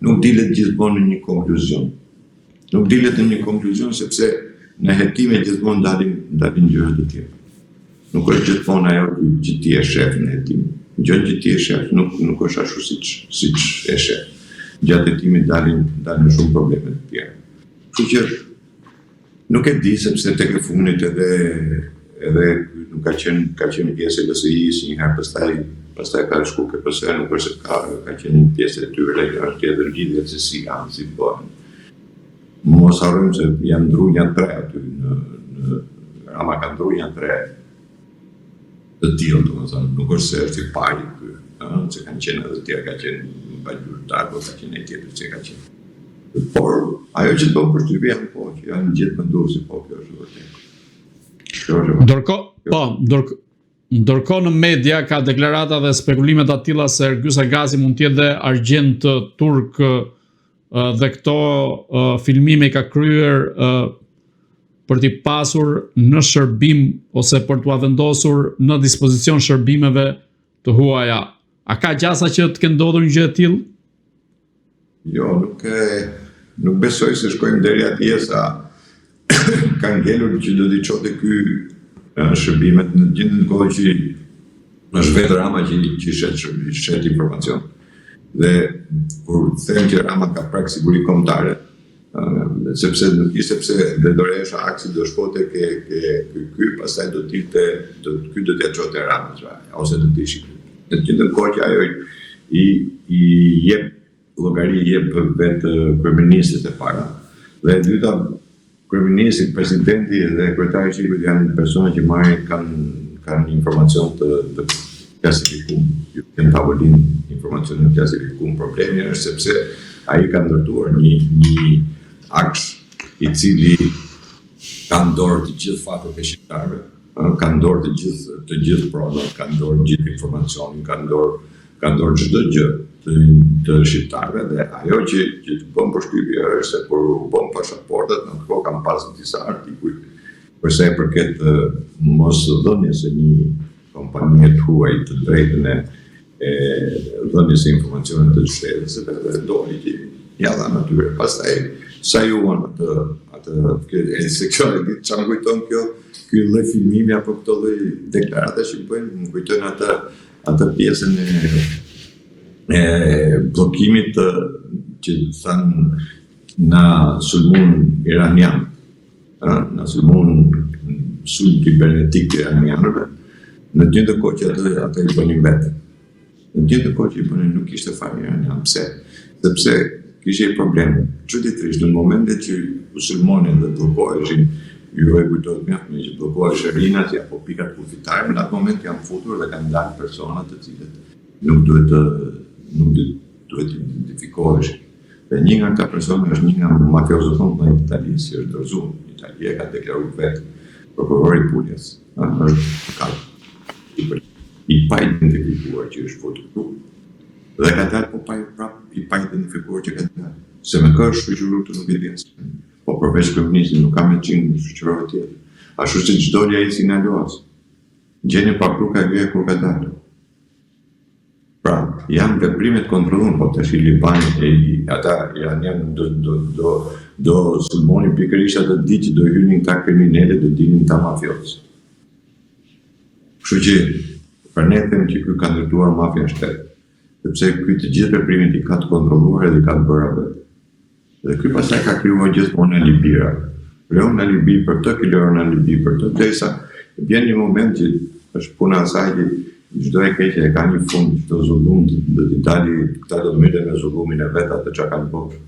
Nuk dilet gjithmonë në një konkluzion. Nuk dilet në një konkluzion sepse në hetime gjithmonë dalin dalin gjëra të tjera. Nuk është gjithmonë ajo që ti e shef në hetim. Gjënë që ti e shef nuk nuk është ashtu siç siç e shef. Gjatë hetimit dalin dalin shumë probleme të tjera. Kështu që Nuk e di sepse tek e fundit edhe edhe nuk ka qenë ka qenë pjesë e LSI-së një herë pastaj pastaj ka shku ke PS nuk është se ka ka qenë pjesë e tyre një tjetër lidhje se si janë si bëhen. Mos harrojmë se janë ndru nja tre aty në në Rama ka ndru nja tre të tillë, domethënë, nuk është se është i pari ky, ëh, se kanë qenë edhe të tjerë, ka qenë Baldur Dako, ka qenë ai tjetër që ka qenë. Por, ajo që të bën përshtypje janë po, që janë gjithë menduar po, kjo është vërtet. Kjo është vërtet. Ndërkohë, po, ndërkohë Ndërkohë në media ka deklarata dhe spekulime të tilla se Ergys Agasi mund të jetë dhe agjent turk dhe këto filmime i ka kryer për t'i pasur në shërbim ose për t'ua vendosur në dispozicion shërbimeve të huaja. A ka gjasa që të ketë ndodhur një gjë e tillë? Jo, nuk e nuk besoj se shkojmë deri atje sa ka ngelur që do t'i çonte ky shërbimet në gjithë në kohë që është vetë Rama që që shet shet informacion. Dhe kur them që Rama ka prek siguri kombëtare, sepse nuk ishte sepse drejtoresha AKSHI do shkote ke ke ky ky pastaj do të dilte do ky do t'ia çonte Ramës ose do të ishin në të njëjtën kohë që ajo i i jep llogari i jep vetë kryeministrit e para dhe e dyta kryeministri, presidenti dhe kryetari i Këshillit janë persona që marrin kanë kanë informacion të të klasifikum, ju në tavolinë informacion të klasifikum. Problemi është sepse ai ka ndërtuar një një aks i cili ka në dorë të gjithë fatet e shqiptarëve, ka në dorë të gjithë të gjithë pronat, ka në dorë gjithë informacionin, ka në dorë ka në dorë çdo gjë. të, të shqiptarëve dhe ajo që që të bën përshtypje është se kur u bën pasaportat, në atë kohë kam pas disa artikuj për sa i përket mos dhënies së një kompanie të huaj të drejtën e e dhënies së informacionit të shtetasve dhe doli që ja dhanë atyre. Pastaj sajuan atë atë kjo e se kjo e di çfarë më kujton kjo ky lloj filmimi apo këto lloj deklarata që bëjnë, më kujtojnë atë atë pjesën e e bllokimit të që thanë na sulmun iranian, na sulmun sulm kibernetik iranianëve, në të njëjtën kohë që atë atë i bënin vetë. Në të njëjtën kohë që i bënin nuk ishte fare iranian. Pse? Sepse kishte një problem. Çuditërisht në momentet që u sulmonin dhe bllokoheshin, ju e kujtohet mjaft mirë që bllokoheshin Rinasi apo pikat kufitare, në atë moment janë futur dhe kanë dalë persona të cilët nuk duhet të nuk duhet të identifikoheshin. Dhe një nga këta persona është një nga mafiozët më të mëdhenj të Italisë, që është dorëzuar në Itali, e ka deklaruar vetë prokurori i Puljes, është ka i paidentifikuar që është futur këtu dhe ka dalë po pa prap i paidentifikuar që ka dalë. Se me kë është shoqëruar këtu nuk e di asnjë. Po përveç kryeministrit nuk ka me çim shoqërohet tjetër. Ashtu siç doli ai Sinaloas. Gjeni pa kur ka hyrë kur ka dalë. Pra, janë veprime të kontrolluara, po tash i Libani e i, ata iranianë do do do do sulmonin pikërisht atë ditë që do hynin këta kriminelë, do dilnin këta mafiozë. Kështu që për ne them që ky ka ndërtuar mafia në shtet, sepse ky të gjithë veprimet i ka të kontrolluara dhe i ka të bëra vetë. Dhe ky pastaj ka krijuar gjithmonë alibira. Krijon alibi për këtë, krijon alibi për këtë, derisa vjen një moment që është puna e asaj që çdo e keqe e ka një fund, çdo zullum do t'i dali, këta do të merren me zullumin e vet atë çka kanë bërë.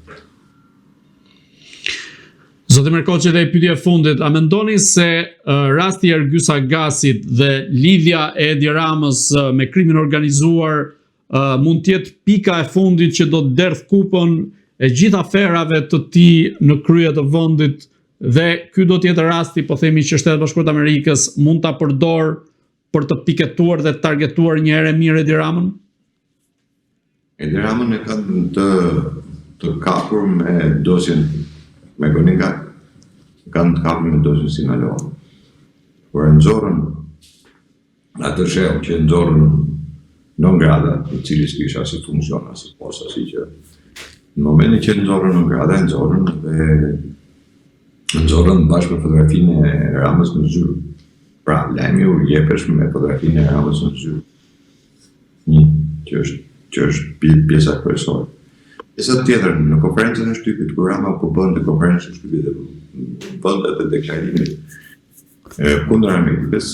Zoti Merkoçi dhe pyetja e fundit, a mendoni se uh, rasti i Ergys Agasit dhe lidhja e Edi Ramës me krimin e organizuar uh, mund të jetë pika e fundit që do të derdh kupën e gjithë aferave të tij në krye të vendit dhe ky do të jetë rasti, po themi që Shtetet e Bashkuara të Amerikës mund ta përdor për të piketuar dhe targetuar një herë e mirë Edi Ramën? Edi Ramën e kanë të të kapur me dosjen McGonigal, kanë të kapur me dosjen Sinaloa. Por e nxorën atë sheu që e nxorën non grata, i cili s'kishte asnjë funksion, asnjë post, asnjë gjë. Në momentin që e nxorën non grata, e nxorën dhe e nxorën bashkë me fotografinë e Ramës në zyrë. Pra, lajmi u jepesh me fotografinë e Ramës në zyrë. Një, që është, që është pjesa kryesore. Pjesa tjetër, në konferencën e shtypit, kur Rama po bënte konferencën e shtypit dhe bënte atë deklarimin kundër Amerikës,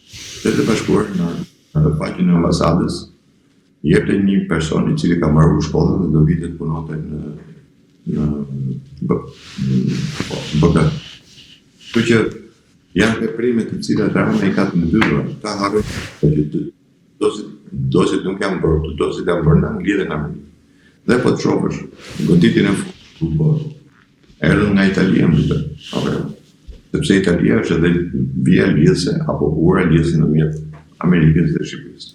Shtetet e Bashkuara në në faqen e ambasadës jepte një person i cili ka mbaruar shkollën dhe do vinte të punonte në në B, po, BK. Kështu që janë veprime të cilat Rama i ka të mbyllura, ta harrojnë që dosjet, dosjet nuk janë bërë, të dosjet janë bërë në Angli dhe në Amerikë. Dhe po të shohësh, goditjen e fundit u bë Erdhën nga Italia më duket, apo jo? Sepse Italia është edhe vija lidhëse apo ura lidhëse ndërmjet Amerikës dhe Shqipërisë.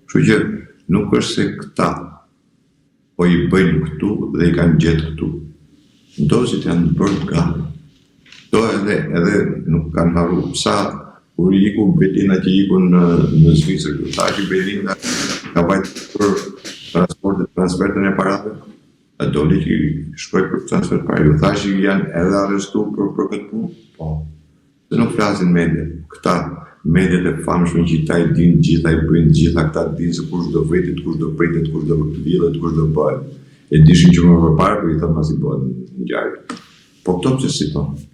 Kështu që nuk është se këta po i bëjnë këtu dhe i kanë gjetë këtu. Dosjet janë bërë gati. Këto edhe edhe nuk kanë harru. Sa kur iku Belinda që iku në në Zvicër, ju tha që Belinda ka vajtur për transportet, transfertën e parave. A doli që shkoi për transfer pare? Ju thashë që janë edhe arrestu për, për këtë punë? Po. Se nuk flasin mediat. Këta mediat e famshme që këta i dinë gjitha, i bëjnë gjitha, këta dinë se kush do vritet, kush do pritet, kush do vidhet, kush do bëhet. E dishin që më përpara, po i thonë masi bëhet ngjarje. Po këto pse s'i thonë?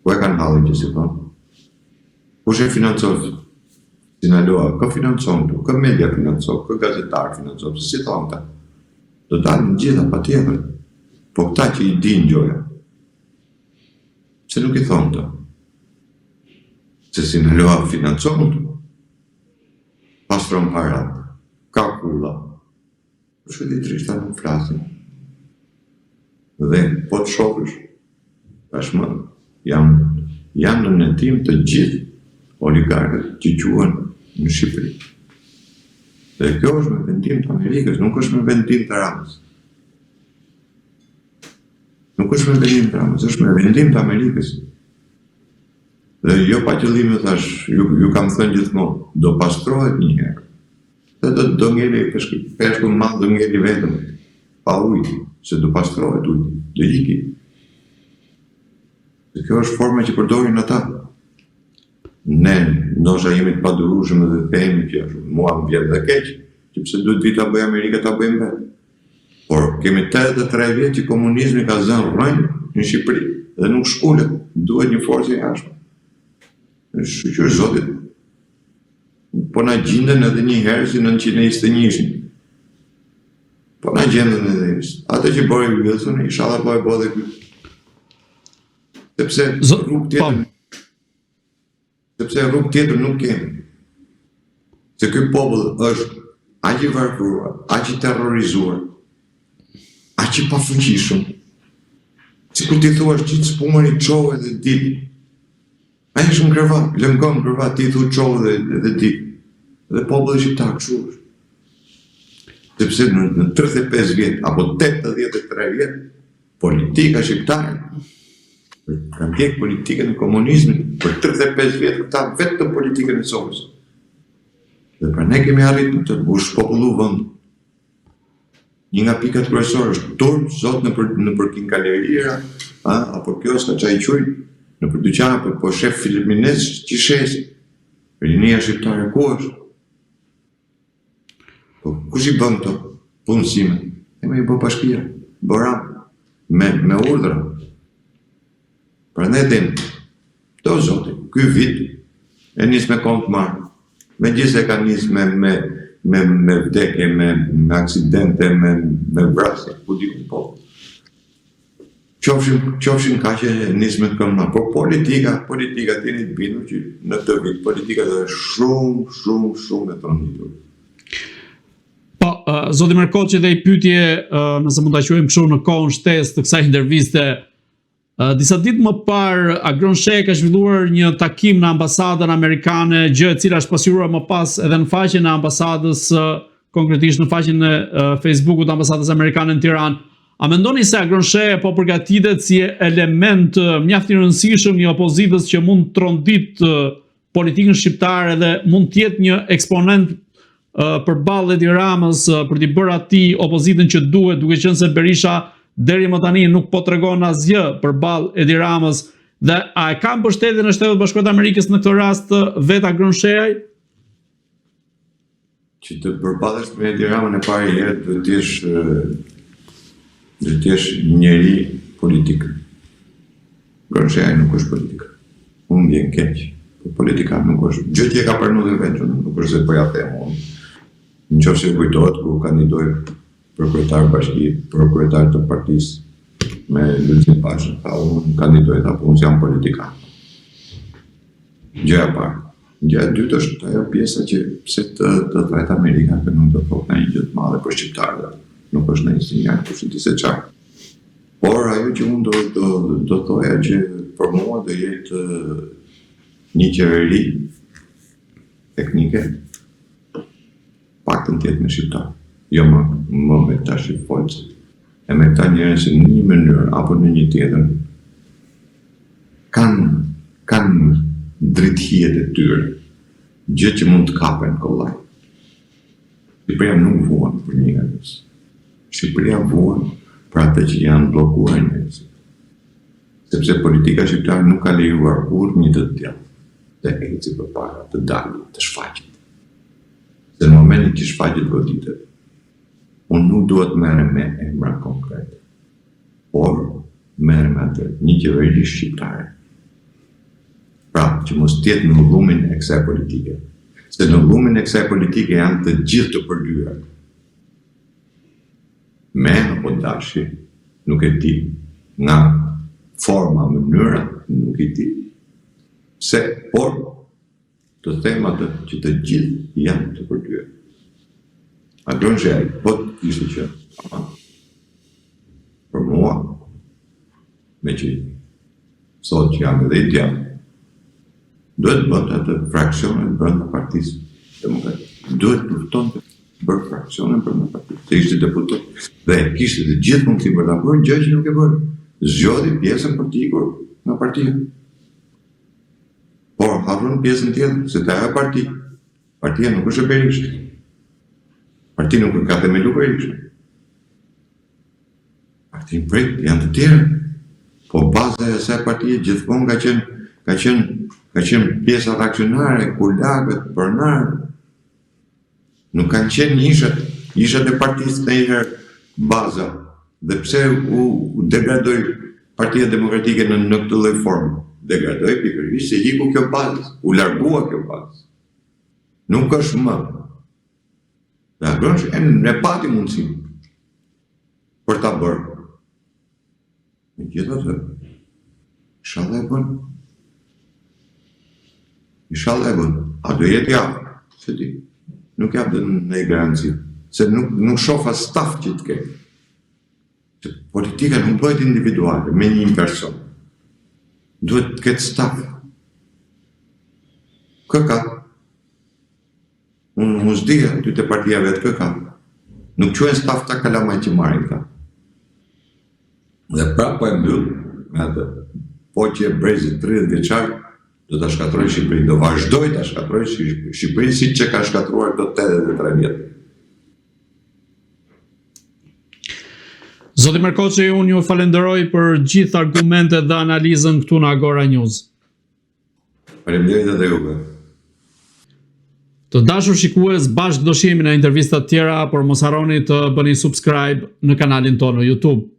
Ku e kanë hallin që s'i thonë? Kush e financon Sinaloa, kë financon këtu, kë media financon, kë gazetar financon, pse s'i thonë këta? Do dalin të gjitha, patjetër. Po këta që i dinë gjoja, pse nuk i thonë këto? Se Sinaloa financon këtu, pastron parat, ka kulla, Çuditërisht ata nuk flasin. Dhe po të shohësh, tashmë janë janë në hetim të gjithë oligarkët që quhen në Shqipëri. Dhe kjo është me vendim të Amerikës, nuk është me vendim të Ramës. Nuk është me vendim të Ramës, është me vendim të Amerikës. Dhe jo pa qëllim ju thash, ju, ju kam thënë gjithmonë, do pastrohet një herë. Dhe do, do ngeli peshku, peshku i madh do ngeli vetëm, pa ujë, se do pastrohet uji, do iki. Dhe kjo është forma që përdorin ata. Ne ndoshta jemi të padurueshëm dhe themi që ashtu, mua më vjen dhe keq, që pse duhet vi ta bëjë Amerika ta bëjmë vetë. Por kemi 83 vjet që komunizmi ka zënë rrënjë në Shqipëri dhe nuk shkulet, duhet një forcë e jashtme. Shyqyr Zotit, po na gjinden edhe një herë si 921-shin. Po na gjenden edhe një herë. Atë që bëri Wilson, inshallah po e bën dhe ky. Sepse rrugë tjetër po. Sepse rrugë tjetër nuk kemi. Se ky popull është aq i varfëruar, aq i terrorizuar, aq i pafuqishëm. Sikur t'i thuash qit spumarit çohu edhe dil. Ai është në krevat, lëngon në krevat, ti i thu çohu dhe, dhe dil. Dhe populli shqiptar kështu është. Sepse në, në 35 vjet apo 83 vjet Politika shqiptare ka ndjek politikën e komunizmit për 35 vjet këta vetëm politikën e sobës. Dhe pra ne kemi arritur të u shpopullu vendi. Një nga pikat kryesore është turp sot nëpër nëpër kinkalerira, a, apo kioska ça i quajnë, nëpër dyqane po, po shef filipinez që shesin. Rinia shqiptare ku është? Po kush i bën këto punësime? E me i bë bashkia, bë Rama, me, me urdhra. Prandaj them, do zoti, ky vit e nis me këmbë të mbarë. Megjithëse ka nis me, me, me, me vdekje, me, me aksidente, me, me vrasje, ku di unë po. Qofshin, qofshin kaq e nis me këmbë të Por politika, politika, të jeni të bindur që në këtë vit politika do jetë shumë, shumë, shumë e tronditur. Po, uh, zoti Merkoçi dhe një pyetje, uh, nëse mund ta quajmë kështu në kohën shtesë të kësaj interviste, uh, disa ditë më parë Agron Shehaj ka zhvilluar një takim në ambasadën amerikane, gjë e cila është pasqyruar më pas edhe në faqen e ambasadës, uh, konkretisht në faqen e uh, Facebookut të ambasadës amerikane në Tiranë. A mendoni se Agron Shehaj po përgatitet si element mjaft i rëndësishëm i opozitës që mund të trondit politikën shqiptare dhe mund të jetë një eksponent përballë Edi Ramës për t'i bërë atij opozitën që duhet, duke qenë se Berisha deri më tani nuk po tregon asgjë përballë Edi Ramës dhe a e ka mbështetjen e Shteteve të Bashkuara të Amerikës në këtë rast vetë Agron Shehaj? Që të përballesh me Edi Ramën e para herë duhet të jesh duhet të jesh njeri politik. Agron Shehaj nuk është politik. Unë më vjen keq, po politikan nuk është. Gjë që e ka pranuar dhe vetë, nuk është se po ja them unë. Në qoftë se kujtohet kur kandidoi për kryetar bashkie, për kryetar të partisë me Lulzim Bashën, tha unë kandidoj, tha po unë s'jam politikan. Gjëja e parë. Gjëja e dytë është ajo pjesa që pse të të thërret Amerika, që nuk do të thotë ndonjë gjë të madhe për shqiptarët. Nuk është ndonjë sinjal kush e di se çfarë. Por ajo që unë do do do thoja që për mua do jetë një qeveri teknike paktën të jetë me shqiptarë, jo më më me këta shqipfolësit. E me këta njerëz që në një mënyrë apo në një tjetër kanë kanë dritëhijet e tyre, gjë që mund të kapen kollaj. Shqipëria nuk vuan për njerëz. Shqipëria vuan për atë që janë bllokuar njerëzit. Sepse politika shqiptare nuk ka lejuar kurrë një të djathtë të eci përpara, të dali, të shfaqet. Se në momentin që shfaqet goditet. Unë nuk dua të merrem me emra konkret. Por merrem me atë, një qeveri shqiptare. Pra, që mos të jetë në llumin e kësaj politike. Se në llumin e kësaj politike janë të gjithë të përlyer. Me apo dashje, nuk e di, nga forma, mënyra, nuk i di. Se, por, të them atë që të gjithë janë të përlyer. Agron Shehaj, po të kishte qenë, ama, për mua, meqë sot që jam edhe i djathtë, duhet të bënte atë fraksionet brenda partisë demokratike. Duhet të luftonte. bërë fraksione brenda partisë, se ishte deputet dhe kishte të gjithë mundësinë për ta bërë, gjë që nuk e bëri. Zgjodhi pjesën për të ikur nga partia. Por harron pjesën tjetër, se te ajo parti, partia nuk është e Berishës. Partinë nuk e ka themelu Berisha. Partinë prej, janë të tjerë. Po baza e asaj partie gjithmonë ka qenë ka qenë ka qenë pjesa reaksionare, kulakët, pronarët. Nuk kanë qenë ishat, ishat e partisë ndonjëherë baza. Dhe pse u, u degradoi Partia Demokratike në në këtë lloj forme? Degradoi pikërisht se iku kjo bazë, u largua kjo bazë. Nuk është më. Dhe Agron e, e pati mundësinë për ta bërë. Megjithatë, ishalla e bën. Ishalla e bën. A do jetë i aftë? S'e di. Nuk jap dot ndonjë garanci. Se nuk, nuk shoh as staf që të ketë. Se politika nuk bëhet individuale, me një person. Duhet të ketë staf. Kë ka? Unë unë s'di aty te partia vetë kë ka. Nuk quhen staf këta kalamaj që marrin këta. Dhe prapë po e mbyll me atë. Po qe brezi 30 vjeçar do ta shkatërrojë Shqipërinë, do vazhdojë ta shkatërrojë Shqipërinë siç e ka shkatërruar këto 83 vjet. Zoti Merkoçi, unë ju falenderoj për gjithë argumentet dhe analizën këtu në Agora News. Faleminderit edhe juve. Të dashur shikues, bashkë do shihemi në intervista të tjera, por mos harroni të bëni subscribe në kanalin tonë në YouTube.